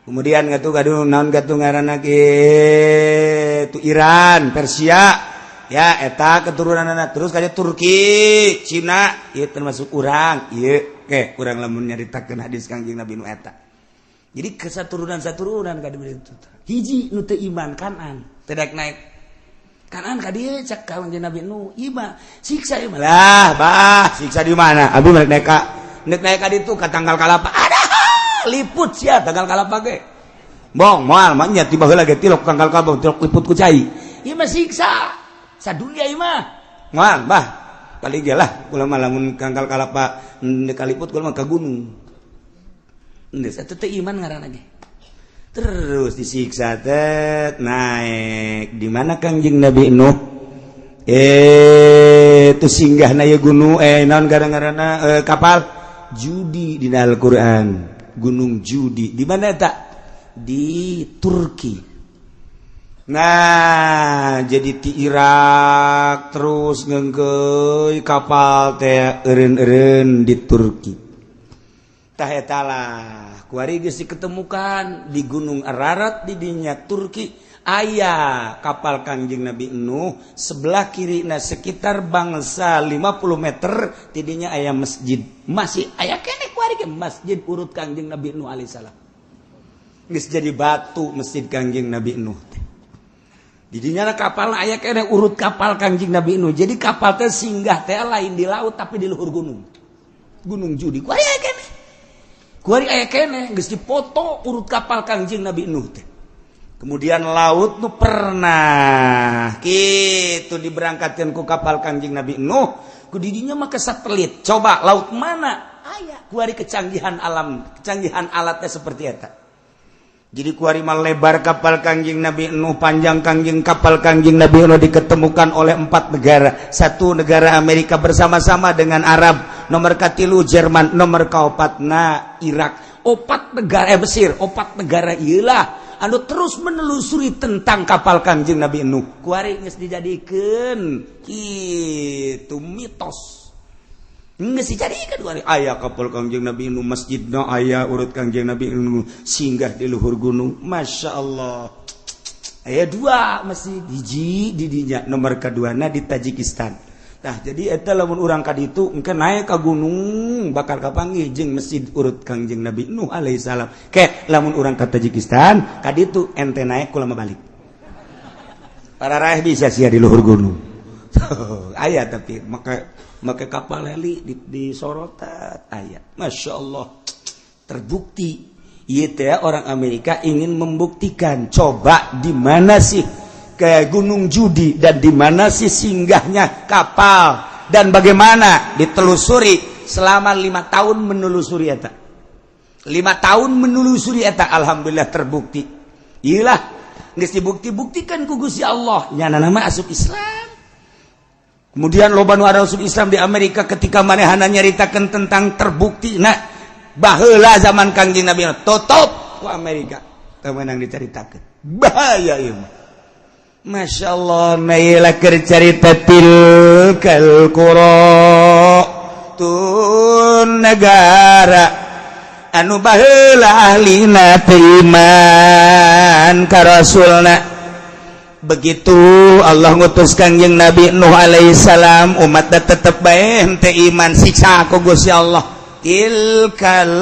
Kemudian ngatu kadu naon gatu ngaranna kitu, Iran, Persia. Ya, eta keturunan anak terus kayak Turki, Cina, ieu termasuk urang, ieu ke urang lamun nyaritakeun hadis Kangjeng Nabi nu eta. Jadi kesaturunan saturunan ka itu. Hiji nu teu iman, Kanan, teu daek naik. Kanan ka dieu, cek Kangjeng Nabi Nu, ieu siksa ieu lah, bah, siksa di mana? Abi balik naik ka nek naik ka ditu ka tangkal kalapa. Ada liput sia tangkal kalapa ge. Bong moal mah nya tiba heula ge tilok tangkal kalapa, tilok liput ku cai. Ieu mah siksa sadunia ieu mah. Moal, bah. Kali ge lah kula mah lamun tangkal kalapa ndek kaliput, kula mah ka gunung. Geus eta teh iman ngaranna ge. Terus disiksa teh naik di mana Kangjeng Nabi Nuh? Itu singgah na ieu gunung, naon gara-garana, kapal Judi di Al-Qur'an. Gunung Judi di mana tak? Di Turki. Nah, jadi di Irak terus ngengkeuy kapal teh eureun-eureun di Turki. Tah, eta lah kuari geus diketemukan di Gunung Ararat di dinya Turki aya kapal Kangjeng Nabi Nuh. Sebelah kiri, nah, sekitar bangsa 50 meter tidinya aya masjid, masih aya keneh kuari ge masjid urut Kangjeng Nabi Nuh alaihissalam. Geus jadi batu masjid Kangjeng Nabi Nuh teh. Didinya kapal aya keneh urut kapal Kangjeng Nabi Nuh. Jadi kapal teh singgah teh lain di laut, tapi di luhur gunung, Gunung Judi. Kuari aya keneh, kuari aya keneh, geus dipoto urut kapal Kangjeng Nabi Nuh teh. Kemudian laut nu pernah gitu diberangkatkan ku kapal Kangjeng Nabi Nuh, ku didinya mah ke satelit. Coba laut mana aya kuari. Kecanggihan alam, kecanggihan alatnya seperti eta. Jadi kuari mah lebar kapal Kangjeng Nabi Nuh, panjang Kangjeng kapal Kangjeng Nabi Nuh diketemukan oleh empat negara. Satu negara Amerika bersama-sama dengan Arab, nomor katilu Jerman, nomor kaopatna Irak. Opat negara, Mesir, opat negara iyalah anu terus menelusuri tentang kapal Kangjeng Nabi Nuh. Kuari geus dijadikeun kitu mitos. Geus dijadikeun kuari aya kapal Kangjeng Nabi Nuh, masjidna aya urut Kangjeng Nabi Nuh singgah di luhur gunung. Masya Allah. Aya dua masjid, hiji di dinya, nomor keduana di Tajikistan. Nah, jadi eta lamun urang ka ditu engke naik ka gunung bakal kapanggih jeung masjid urut Kangjeng Nabi Nuh alaihi salam. Ke lamun urang ka Tajikistan ka ditu ente naik, kula mah balik. Para raih bisa sia di luhur gunung. Aya, tapi make make kapal heli di sorotan aya. Masya Allah, terbukti. Iya teh, orang Amerika ingin membuktikan, coba di mana sih kayak Gunung Judi dan di mana sih singgahnya kapal dan bagaimana ditelusuri selama 5 tahun menelusuri eta, 5 tahun menelusuri eta. Alhamdulillah, terbukti. Iyalah, geus dibukti-buktikan ku Gusti Allah, nyana nama asup Islam. Kemudian loba nu asup Islam di Amerika ketika manehana nyaritakeun tentang terbukti. Nah, baheula zaman Kangjeng Nabi tutup ku Amerika, teu meunang dicaritakeun, bahaya ieu mah. Masya Allah, naila keur carita tilkal qura, tun negara anu baheula ahlina teu iman ka rasulna. Begitu Allah ngutus Kangjeng Nabi Nuh alaihissalam, umat tetep bae henteu iman, siksa ku Gusti Allah. Tilkal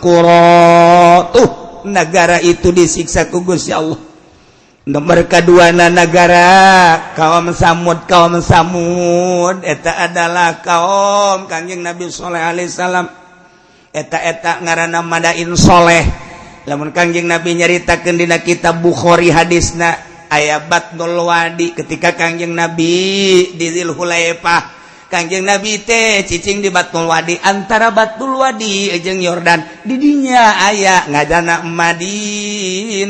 qura, tuh negara itu disiksa ku Gusti Allah. Nomor kedua negara kaum Samud. Kaum Samud eta adalah kaum Kangjeng Nabi Sholeh alaihissalam. Eta eta ngaranna Madain Soleh. Lamun Kangjeng Nabi nyaritakeun dina kitab Bukhari, hadisna aya Batnul Wadi. Ketika Kangjeng Nabi di Dzulhulaifah, Kangjeng Nabi teh cicing di Batnul Wadi, antara Batnul Wadi jeung Yordan. Didinya aya ngajana Madin,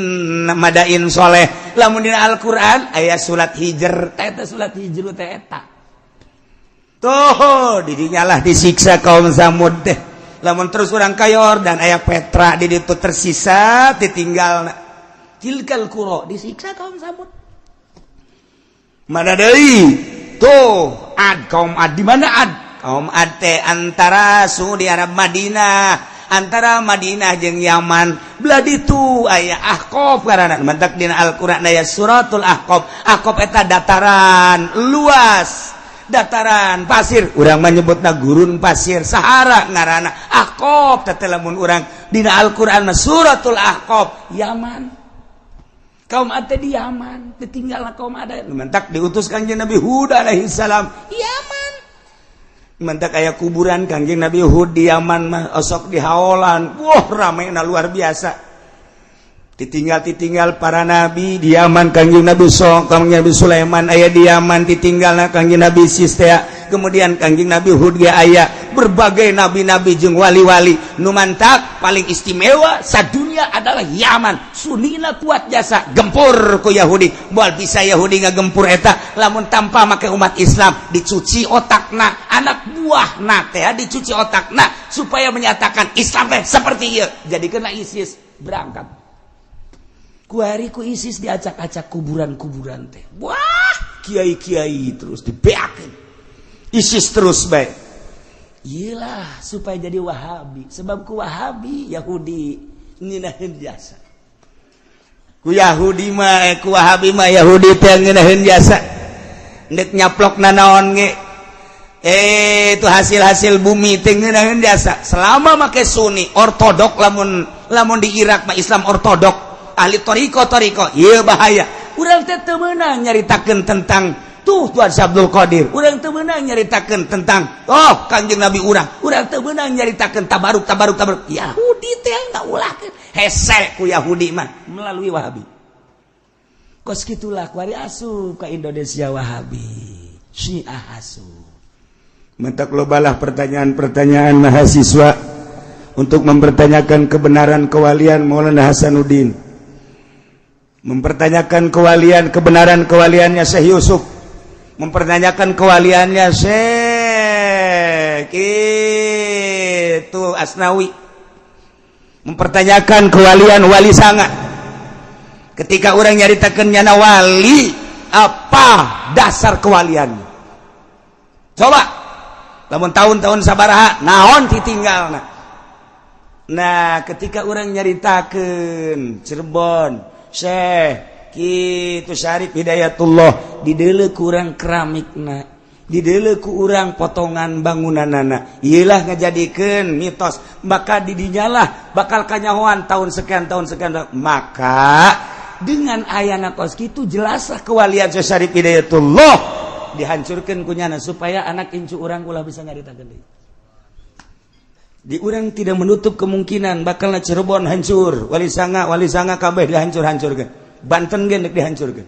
Madain Soleh. Lamun dina Al-Qur'an aya surat Hijr teh, eta surat Hijr teh eta tuh. Didinya lah disiksa kaum Samud teh. Lamun terus urang ka Yordan, aya Petra di ditu, tersisa ditinggal. Tilkal qura, disiksa kaum Samud. Mana deui tuh? Ad, kaum Ad. Di mana Ad? Kaum Ad teh antara Saudi Arab, Madinah, antara Madinah jeung Yaman belah ditu aya Ahqaf karana mantak dina Al-Qur'an aya suratul Ahqaf. Ahqaf eta dataran luas, dataran pasir, urang menyebutna gurun pasir, Sahara ngaranna. Ahqaf teh lamun urang dina Al-Qur'an suratul Ahqaf, Yaman. Kaum Ad di Yaman ditinggal. Kaum Ad mantak diutus Kangjeng Nabi Hud alaihi salam, Yaman. Mantak aya kuburan Kangjeng Nabi Hud di Yaman mah, osok di haolan. Wah, rame na luar biasa. Ditinggal ditinggal para nabi di Yaman. Kangjeng Nabi So, Kangjeng Nabi Sulaiman aya di Yaman, ditinggal Kangjeng Nabi Sistea. Kemudian Kangjeng Nabi Hud ge aya, berbagai nabi-nabi jeung wali-wali. Nu mantak paling istimewa sadunia adalah Yaman. Sunina kuat jasa gempur ku Yahudi. Moal bisa Yahudi ngagempur eta lamun tanpa make umat Islam dicuci otakna, anak buahna teh dicuci otakna supaya menyatakan Islam teh seperti ieu. Jadi kena ISIS berangkat kuari ku ISIS, diacak-acak kuburan-kuburan teh. Wah, kiai-kiai terus dibeakeun ISIS terus baik. Iyalah, supaya jadi Wahabi, sebab ku Wahabi Yahudi ngeunaheun jasa. Ku Yahudi mah, ku Wahabi mah Yahudi teh ngeunaheun jasa. Ndek nyaplok nanaon ge, itu hasil-hasil bumi teh ngeunaheun jasa selama make Sunni ortodok. Lamun lamun di Irak mah Islam ortodok, ahli toriko toriko. Ieu bahaya. Urang teh teu meunang nyaritakeun tentang tuh Tuhan Abdul Qadir, urang teu meunang nyaritakeun tentang oh Kanjeng Nabi urang, urang teu meunang nyaritakeun tabaruk tabaruk tabaruk. Yahudi teh ngaulahkeun, hese ku Yahudi mah melalui Wahabi. Kos kitulah kuari asup ka Indonesia Wahabi, Syiah asup. Mentak lobalah pertanyaan-pertanyaan mahasiswa untuk mempertanyakan kebenaran kewalian Maulana Hasanuddin, mempertanyakan kewalian, kebenaran kewaliannya Syekh Yusuf, mempertanyakan kewaliannya Syekh itu Asnawi, mempertanyakan kewalian Wali Sanga. Ketika orang nyaritakan nyana wali, apa dasar kewaliannya? Coba lamun tahun-tahun sabaraha, naon ditinggal. Nah, ketika orang nyaritakan Cirebon, Syekh gitu Syarif Hidayatullah, didele kurang keramikna, didele ku urang potongan bangunanana, iyalah ngajadikeun mitos. Maka didinyalah bakal kanyahoan tahun sekian, tahun sekian. Maka dengan ayana kos kitu, jelaslah kewalian Syekh Syarif Hidayatullah. Dihancurkeun ku nyana supaya anak incu urang ulah bisa nyaritakeun deui. Di urang tidak menutup kemungkinan bakal Cirebon hancur, Wali Sanga, Wali Sanga kabeh dihancur-hancurkeun. Banten ge dihancurkeun.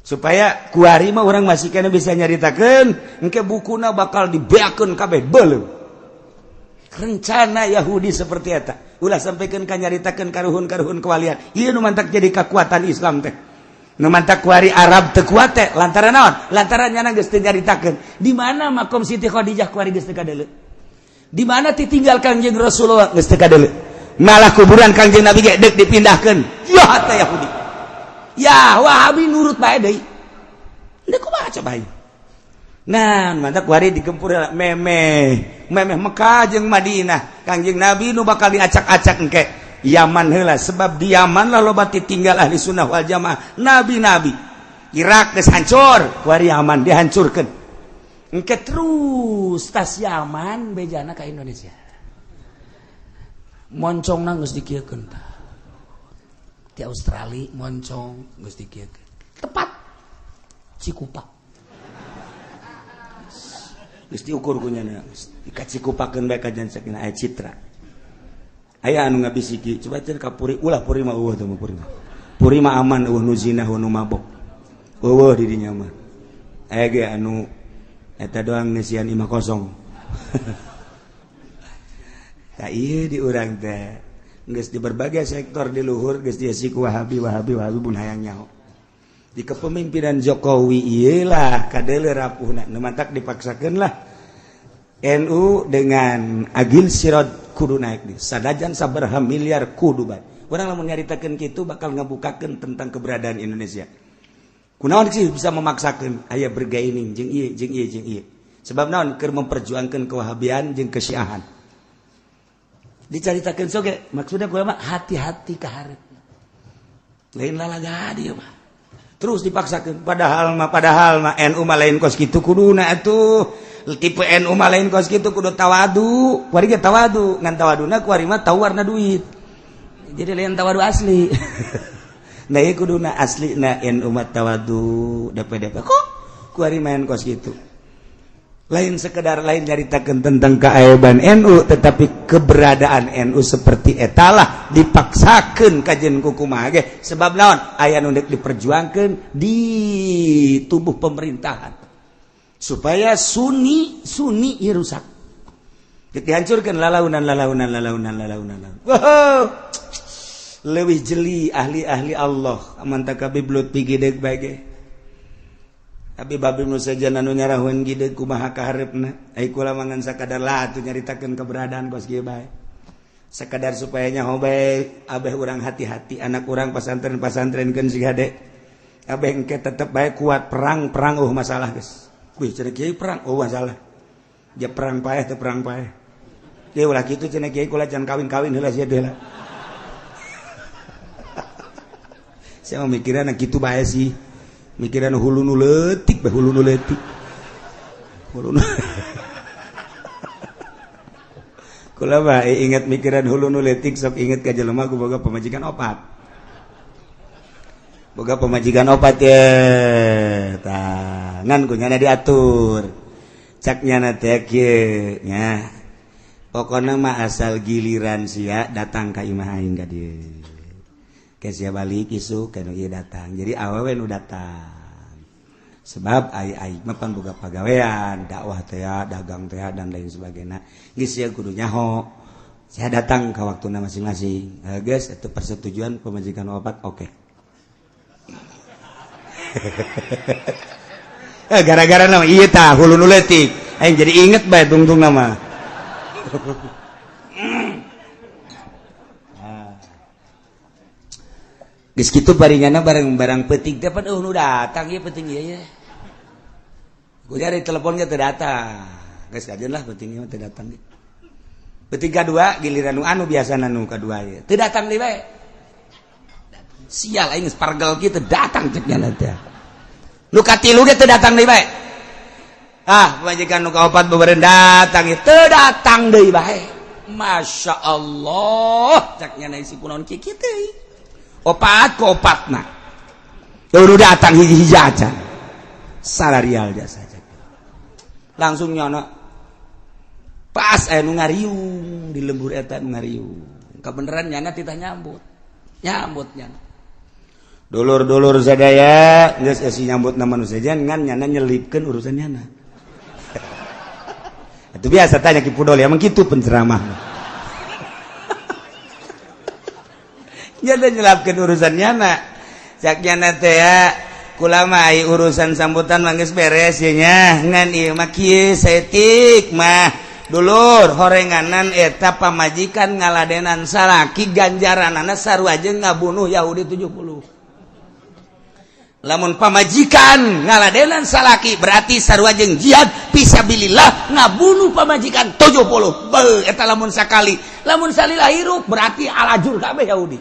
Supaya kuari mah urang masih kena bisa nyaritakeun, engke bukuna bakal dibeakeun kabeh beuleum. Rencana Yahudi seperti eta. Ulah sampaikan ka nyaritakeun karuhun-karuhun kewalian. Ieu nu mantak jadi kekuatan Islam teh. Nu mantak kuari Arab teu kuat teh lantaran naon? Lantaran nyana geus teu nyaritakeun. Di mana makom Siti Khadijah kuari geus teu kadeuleu? Di mana ditinggal Kangjeng Rasulullah geus teu kadeuleu? Malah kuburan Kangjeng Nabi ge deuk dipindahkeun. Ya teh Yahudi. Ya Wahabi nurut bae deui. Deuk kumaha coba ieu? Nah, mantak kuari digempur memeh, memeh Mekah jeung Madinah. Kangjeng Nabi nu bakal diacak-acak engke. Yaman heula sebab di Yaman lah loba tinggal ahli sunnah wal jamaah, nabi-nabi. Irak geus hancur, kuari Yaman dihancurkeun. Engke terus tas Yaman bejana ka Indonesia. Moncongna geus dikieukeun tah. Di Australia moncong geus dikieukeun. Tepat Cikupa. Geus diukur ku nyana, dikacikupakeun bae ka jan sakina aya citra. Aya anu ngabisiki, coba cenah ka Puri, ulah Puri mah eueuh teh mah Puri mah. Puri mah aman eueuh nu zina eueuh nu mabok. Eueuh di dinya mah. Aya ge anu eta doang ngeusian imah kosong. Tah ieu di urang teh geus di berbagai sektor di luhur geus diisi ku Wahabi Wahabi Wahabi pun hayang nyaho. Di kepemimpinan Jokowi ieu lah kadeuleu rapuhna nu mantak dipaksakeun lah NU dengan Agil Siroj kudu naik di sadajan sabaraha miliar kudu bae. Urang lamun nyaritakeun kitu bakal ngabukakeun tentang keberadaan Indonesia. Kunaon sih bisa memaksakeun aya bergaining jeung ieu jeung ieu jeung ieu. Sebab naon keur memperjuangkeun kewahabian jeung kesyiahan. Dicaritakeun soge maksudna kula mah hati-hati ka hareup. Lain lalaga dieu mah. Terus dipaksakeun padahal mah NU mah lain kos kitu kuduna atuh. Tipe NU mah lain kos kitu kudu tawadu. Kuari ge tawadu, ngan tawaduna kuari mah tau warna duit. Jadi lain tawadu asli. Nah ieu kuduna asli na NU mah tawadu DPDP kok kuari main kos kitu. Lain sekedar lain nyaritakeun tentang keaiban NU tetapi keberadaan NU seperti etalah dipaksakeun kajen kumaha ge sebab naon aya nu deuk diperjuangkeun di tubuh pemerintahan supaya Sunni Sunni ieu rusak dihancurkeun lalaunan lalaunan lalaunan lalaunan. Wow, leuwih jeli ahli-ahli Allah aman tak Habib Lutfi gideg bae ge. Habib Habib nu sejen anu nyarahun gideg kumaha kahareupna. Ai kula mah ngan sakadar lah atuh nyaritakeun keberadaan kos kieu bae. Sekadar supaya nyaho bae abeh urang hati-hati anak urang pasantren-pasantrenkeun si hade. Abeh engke tetep bae kuat perang-perang masalah geus. Wih cenah kiai perang masalah. Dia perang paeh teu perang paeh. Dia ulah kitu cenah kiai kula jangan kawin-kawin heula sia heula. Saya mah mikiran kitu bae sih. Mikiran hulu nu leutik bae hulu nu leutik. Hulu nu Kula mah inget mikiran hulu nu leutik sok inget ka jelema ku boga pamajikan opat. Boga pamajikan opat ye. Tah, ngan ku nyana diatur. Cak nyana teh kieu nya. Pokona mah asal giliran sia datang ka imah aing ka dieu. Sia balik isuk kan ieu datang. Jadi awewe nu datang. Sebab ai ai mah pan boga pagawean, dakwah teh, dagang teh dan lain sebagainya. Geus sia kudu nyaho. Saya datang ka waktuna masing-masing. Geus itu persetujuan pemajikan opat oke. Gara-gara nama ieu tah hulu nu leutik. Aing jadi inget bae tungtung nama. Geus kitu baringana barang-barang peuting teh pan nu datang ieu peuting ieu ye. Ku cari telepon ge teu datang. Geus kajeun lah peuting ieu teu datang. Peuting kadua giliran nu anu biasana nu kadua ieu. Teu datang deui bae. Sial aing geus pargel kieu teu datang cek nya teh. Nu katilu ge teu datang deui bae. Ah, pamajikan nu kaopat beureun datang ieu teu datang deui bae. Masya Allah, cek nya si kunaon kieu kitu. Opat ke opatna udah datang hiji-hiji aja. Salarial jasa langsung nyono pas aya nu ngariung di lembur eta nu ngariung kebeneran nyana titah nyambut nyambut nyana dulur-dulur sadaya geus esi nyambut nama nu sejen ngan nyana nyelipkeun urusan nyana. Itu biasa tanya Ki Pudol ya, emang kitu penceramah. Nyana nyelapkeun urusan nyana. Cak nyana teh ya kula mah ai urusan sambutan mah geus beres ye nya, ngan ieu mah kieu saeutik mah dulur horenganan eta pamajikan ngaladenan salaki ganjaranana sarua jeung ngabunuh Yahudi 70. Lamun pamajikan ngaladenan salaki berarti sarua jeung jihad fisabilillah ngabunuh pamajikan 70. Beuh eta lamun sakali, lamun salila hirup berarti alajur kabeh Yahudi.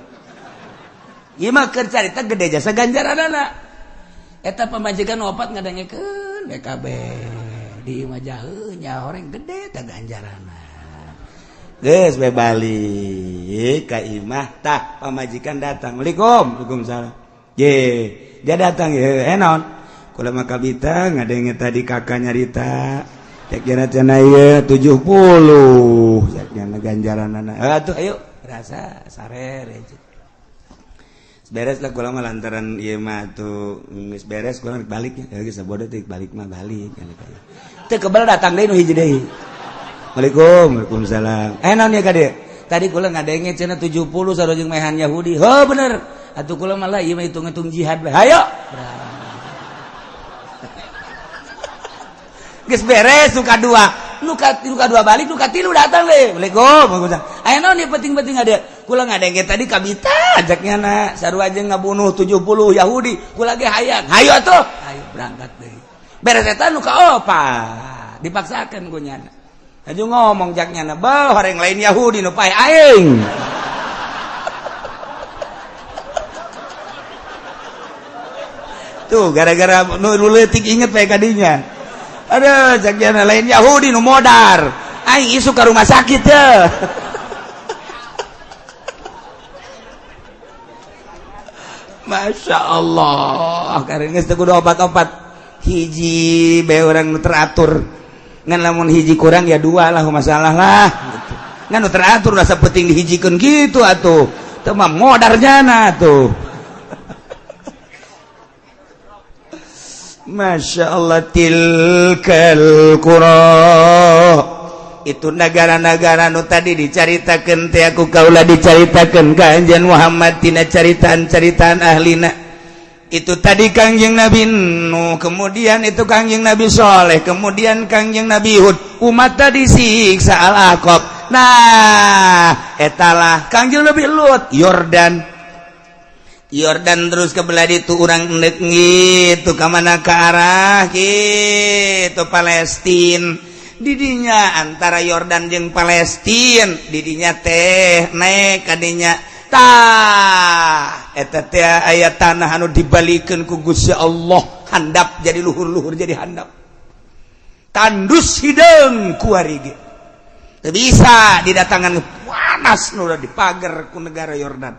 Ieu mah keur carita gede jasa ganjaranana. Eta pamajikan opat ngadengekeun BKB di imah jaheu nya horeng gede tah ganjaranna. Geus we balik ka imah tah pamajikan datang. Waalaikum, waalaikumsalam. Ye, dia datang ya, naon? Kula mah kabita ngadenge tadi kakak nyarita. Cek jana cenah ieu 70. Cek jana ganjaranana. Atuh ayo rasa sare beres lah kula mah lantaran ieu mah atuh geus beres kula balik ya geus sabodo teh balik mah balik. Teu kebel datang deui nu hiji deui. Waalaikum, waalaikumsalam. Naon ya ka dieu? Tadi kula ngadenge cenah 70 sarua jeung mehan Yahudi. Heuh bener. Atuh kula malah ieu mah hitung-hitung jihad bae. Hayo. Geus beres nu kadua. Nu kadua balik, nu katilu datang deui. Waalaikum, waalaikumsalam. Aya naon ieu penting-penting ada? Kula ngadenge tadi kabita ajaknya na sarua jeung ngabunuh 70 Yahudi. Kula ge hayang. Hayo atuh. Hayo berangkat deui. Beres eta nu kaopat. Dipaksakeun ku nyana. Aju ngomong jak nyana, "Beuh, horeng lain Yahudi nu pae aing." Tuh gara-gara nu leutik inget bae kadinya. Aduh, jak nyana lain Yahudi nu modar. Aing isuk ka rumah sakit teh. Masya Allah, karena geus teu kudu obat-obat. Hiji bae urang nu teratur. Ngan lamun hiji kurang ya dua lah masalah lah gitu. Ngan nu teratur rasa penting dihijikeun gitu atuh. Teu mah modar jana tuh. Masya Allah tilkal qura. Itu negara-negara nu tadi dicaritakeun teh aku kaula dicaritakeun ka Anjeun Muhammad tina caritaan-caritaan ahlina. Itu tadi Kangjeng Nabi Nuh, kemudian itu Kangjeng Nabi Soleh, kemudian Kangjeng Nabi Hud. Umat tadi siksa Al-Aqab. Nah, etalah Kangjeng Nabi Lut, Yordan. Yordan terus ke belah ditu urang endek gitu ka mana ka arah gitu Palestin. Didinya antara Yordan jeung Palestin, didinya teh naik kadinya. Tah eta teh aya tanah anu dibalikeun ku Gusti Allah handap jadi luhur-luhur jadi handap. Tandus hideung kuari ge. Teu bisa didatangan panas nu dipager ku negara Yordan.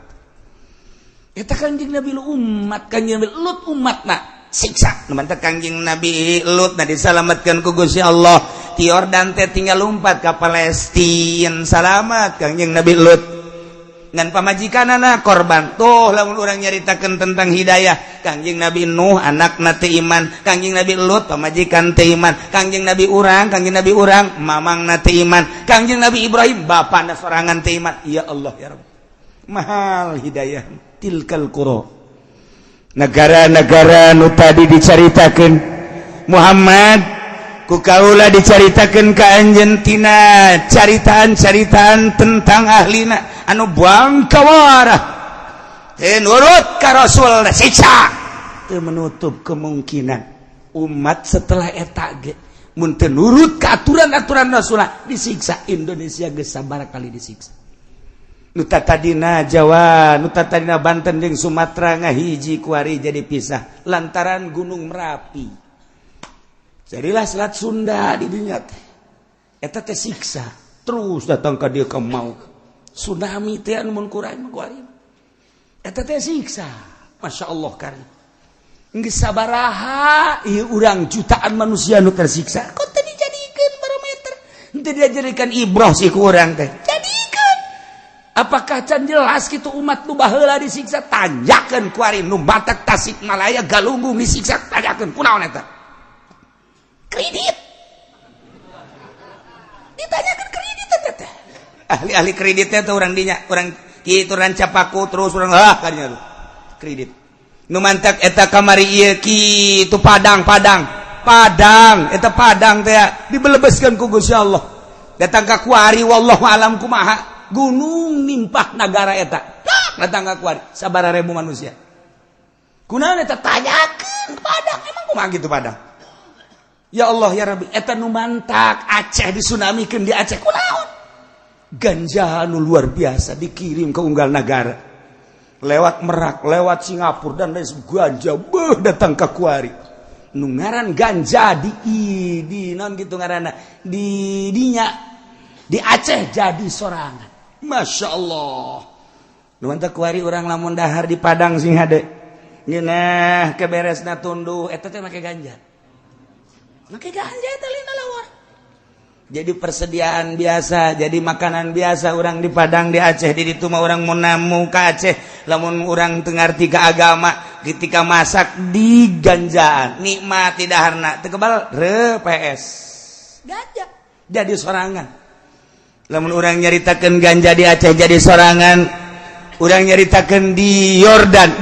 Eta Kangjeng Nabi umat Kangjeng Nabi Lut umatna siksa. Nu mantep Kangjeng Nabi Lut na disalametkeun ku Gusti Allah. Ti Yordan teh tinggal lompat ka Palestina salamat Kangjeng Nabi Lut. Ngan pamajikanana korban. Tuh lamun urang nyaritakeun tentang hidayah Kangjeng Nabi Nuh anakna teu iman, Kangjeng Nabi Lut pamajikan teu iman, Kangjeng Nabi urang, Kangjeng Nabi urang mamangna teu iman, Kangjeng Nabi Ibrahim bapana sorangan teu iman. Ya Allah ya Rabb. Mahal hidayah tilkal qura. Negara-negara nu tadi dicaritakeun Muhammad ku kaula dicaritakeun ka anjeun tina caritaan-caritaan tentang ahlina anu bangkawarah teu nurut ka Rasul siksa. Teu menutup kemungkinan umat setelah eta ge mun teu nurut ka aturan-aturan Rasul disiksa. Indonesia geus sabaraha kali disiksa. Nu tadina Jawa, nu tadina Banten jeung Sumatera ngahiji kuari jadi pisah lantaran Gunung Merapi. Jadilah Selat Sunda di dinya teh. Eta teh siksa terus datang ka dieu ka maut. Tsunami teh anu mun kurang kuari. Eta teh siksa. Masya Allah kari. Geus sabaraha ieu urang jutaan manusia nu tersiksa, kok teu dijadikeun barometer, teu dijadikan ibroh sih ku urang teh? Jadikeun. Apakah can jelas kitu umat nu baheula disiksa? Tanjakeun kuari nu batak Tasikmalaya Galunggung disiksa, tanjakeun kunaon eta? Kredit. Ditanyakan kredit eta teh. Ahli-ahli kreditnya tuh orang dinya, orang kitu Rancapaku terus orang ah kadinya tuh. Kredit. Nu mantak eta kamari ieu kitu Padang, Padang. Padang, eta Padang teh dibelebeskeun ku Gusti Allah. Datang ka kuari, wallahu alam kumaha. Gunung nimpah nagara eta. Datang ka kuari sabaraha ribu manusia. Kunaon eta? Tanyakeun Padang, emang kumaha gitu Padang? Ya Allah ya Rabbi, eta nu mantak Aceh disunamikeun di Aceh kunaon? Ganja nu luar biasa dikirim ke unggal negara. Lewat Merak, lewat Singapura dan lain ganja beuh datang ke kuari. Nu ngaran ganja di non gitu ngaranna di dinya di Aceh jadi sorangan. Masya Allah. Nu mantak kuari urang lamun dahar di Padang sing hade. Ngeunah keberesna tunduh eta teh make ganja. Make ganja eta lina lawar. Jadi persediaan biasa, jadi makanan biasa orang di Padang, di Aceh, di ditu mah orang mau namu ke Aceh, lamun orang teu ngarti ka agama, ketika masak di ganjaan, nikmat tidak harna, teu kebal re PS. Ganja jadi sorangan. Lamun orang nyaritakeun ganja di Aceh jadi sorangan, urang nyaritakeun di Yordan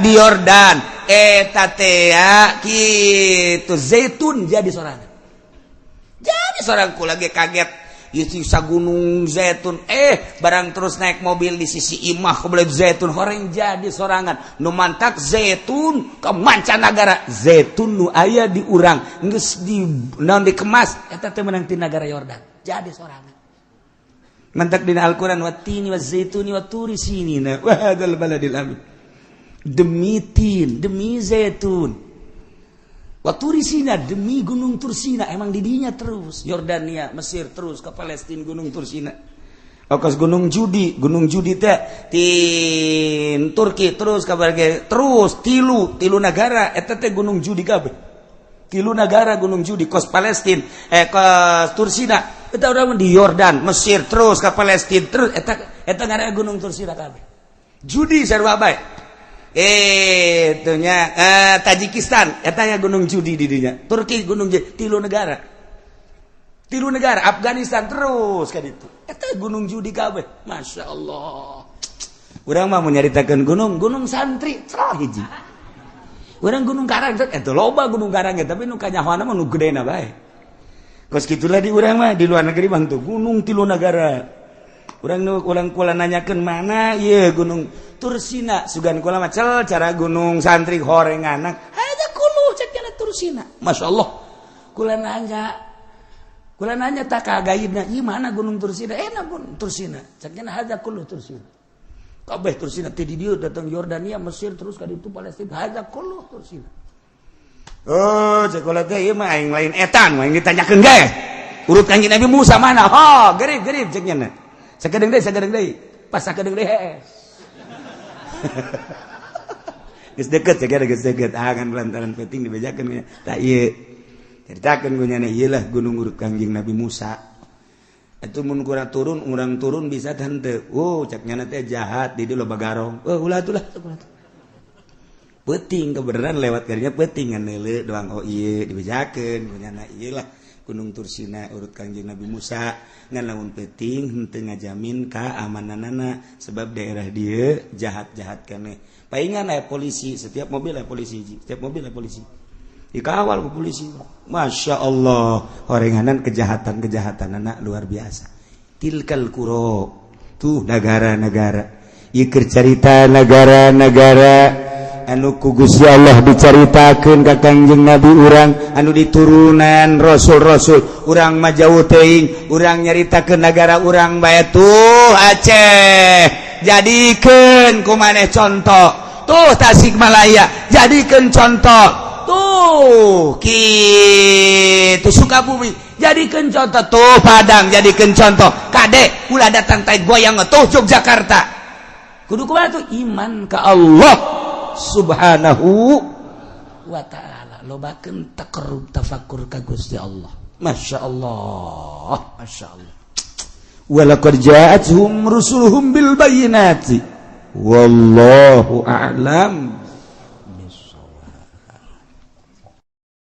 eta teh kitu zaitun jadi sorangan. Jadi seorang ku lagi kaget itu gunung zaitun, barang terus naik mobil di sisi imah kebelet zaitun horeng jadi sorangan. Nu mantak zaitun ke mancanagara, zaitun nu aya di urang geus di naon dikemas eta teh meunang ti nagara Yordan jadi sorangan. Mantak dina Al-Qur'an wattini wazaituni waturi sinina wa hadzal baladil amin, demi tin, demi zaitun. Waturisina, demi gunung Tursina, emang didinya terus Yordania, Mesir, terus ke Palestina, gunung Tursina. Okas gunung Judi, gunung Judi teh tin Turki terus kabar terus tilu tilu negara eta teh gunung Judi kabeh. Tilu negara gunung Judi, kos Palestina, kos Tursina eta urang di Yordan, Mesir, terus ke Palestina terus eta eta ngaranna gunung Tursina kabeh. Judi sarua bae. Itunya Tajikistan etanya Gunung Judi di dinya, Turki Gunung Judi, tilu negara, tilu negara, Afghanistan terus kan itu eta Gunung Judi kabeh. Masya Allah, urang mah menyaritakan gunung gunung santri cerah hiji urang Gunung Karang eta loba Gunung Karang ya, tapi nu kanyahoana mah nu gedena bae. Kos gitulah di urang mah. Di luar negeri bang tuh gunung tilu negara. Urang nu urang kula nanyakeun mana ieu Gunung Tursina, sugan kula mah cel cara gunung santri horenganak ada kulu cek cenah Tursina. Masya Allah, kula nanya tak kagaibna, ieu mana Gunung Tursina? Enak Gunung Tursina cek cenah hadza kullu Tursina kabeh. Tursina ti di dieu datang Yordania, Mesir, terus ka ditu Palestina, hadza kullu Tursina. Oh, cek kula teh ieu mah aing lain etan aing ditanyakeun ge urut Kanjeng Nabi Musa mana. Oh, gerib gerib cek nya, sakedeung deui, sakedeung deui, pas sakedeung deui hees. Geus deket ya, geus deket. Ah kan lantaran penting dibejakeun tak ieu. Ceritakeun ku nyana ieu lah gunung urut Kanjeng Nabi Musa. Itu mun kurang turun, urang turun bisa tante. Oh, cek nyana teh jahat di dieu loba garong. Oh, ulah atuh lah, ulah tuh. Peuting kebenaran lewat karinya peuting ngan neuleu doang. Oh, ieu dibejakeun ku nyana ieu lah Gunung Tursina urut Kanjeng Nabi Musa. Ngan lamun peuting henteu ngajamin keamananana sebab daerah dia jahat-jahat keneh. Paingan aya polisi, setiap mobil aya polisi, setiap mobil aya polisi, dikawal ku polisi. Masya Allah, horenganan kejahatan-kejahatan anak luar biasa. Tilkal qura, tuh negara-negara ieu keur carita negara-negara anu ku Gusti Allah dicaritakeun ka Kangjeng Nabi urang anu diturunan rasul-rasul. Urang mah jauh teuing, urang nyaritakeun negara urang bae. Tuh Aceh, jadikeun ku maneh contoh. Tuh Tasikmalaya, jadikeun contoh. Tuh kitu Sukabumi, jadikeun contoh. Tuh Padang, jadikeun contoh. Kade ulah datang tai goyang. Tuh Yogyakarta, kudu kumaha tuh? Iman ka Allah Subhanahu. Wa ta'ala, lobakeun taqarrub tafakur ka Gusti Allah. Masya Allah, Masya Allah. Walaqad ja'atuhum rusuluhum bil bayyinati, wallahu a'lam.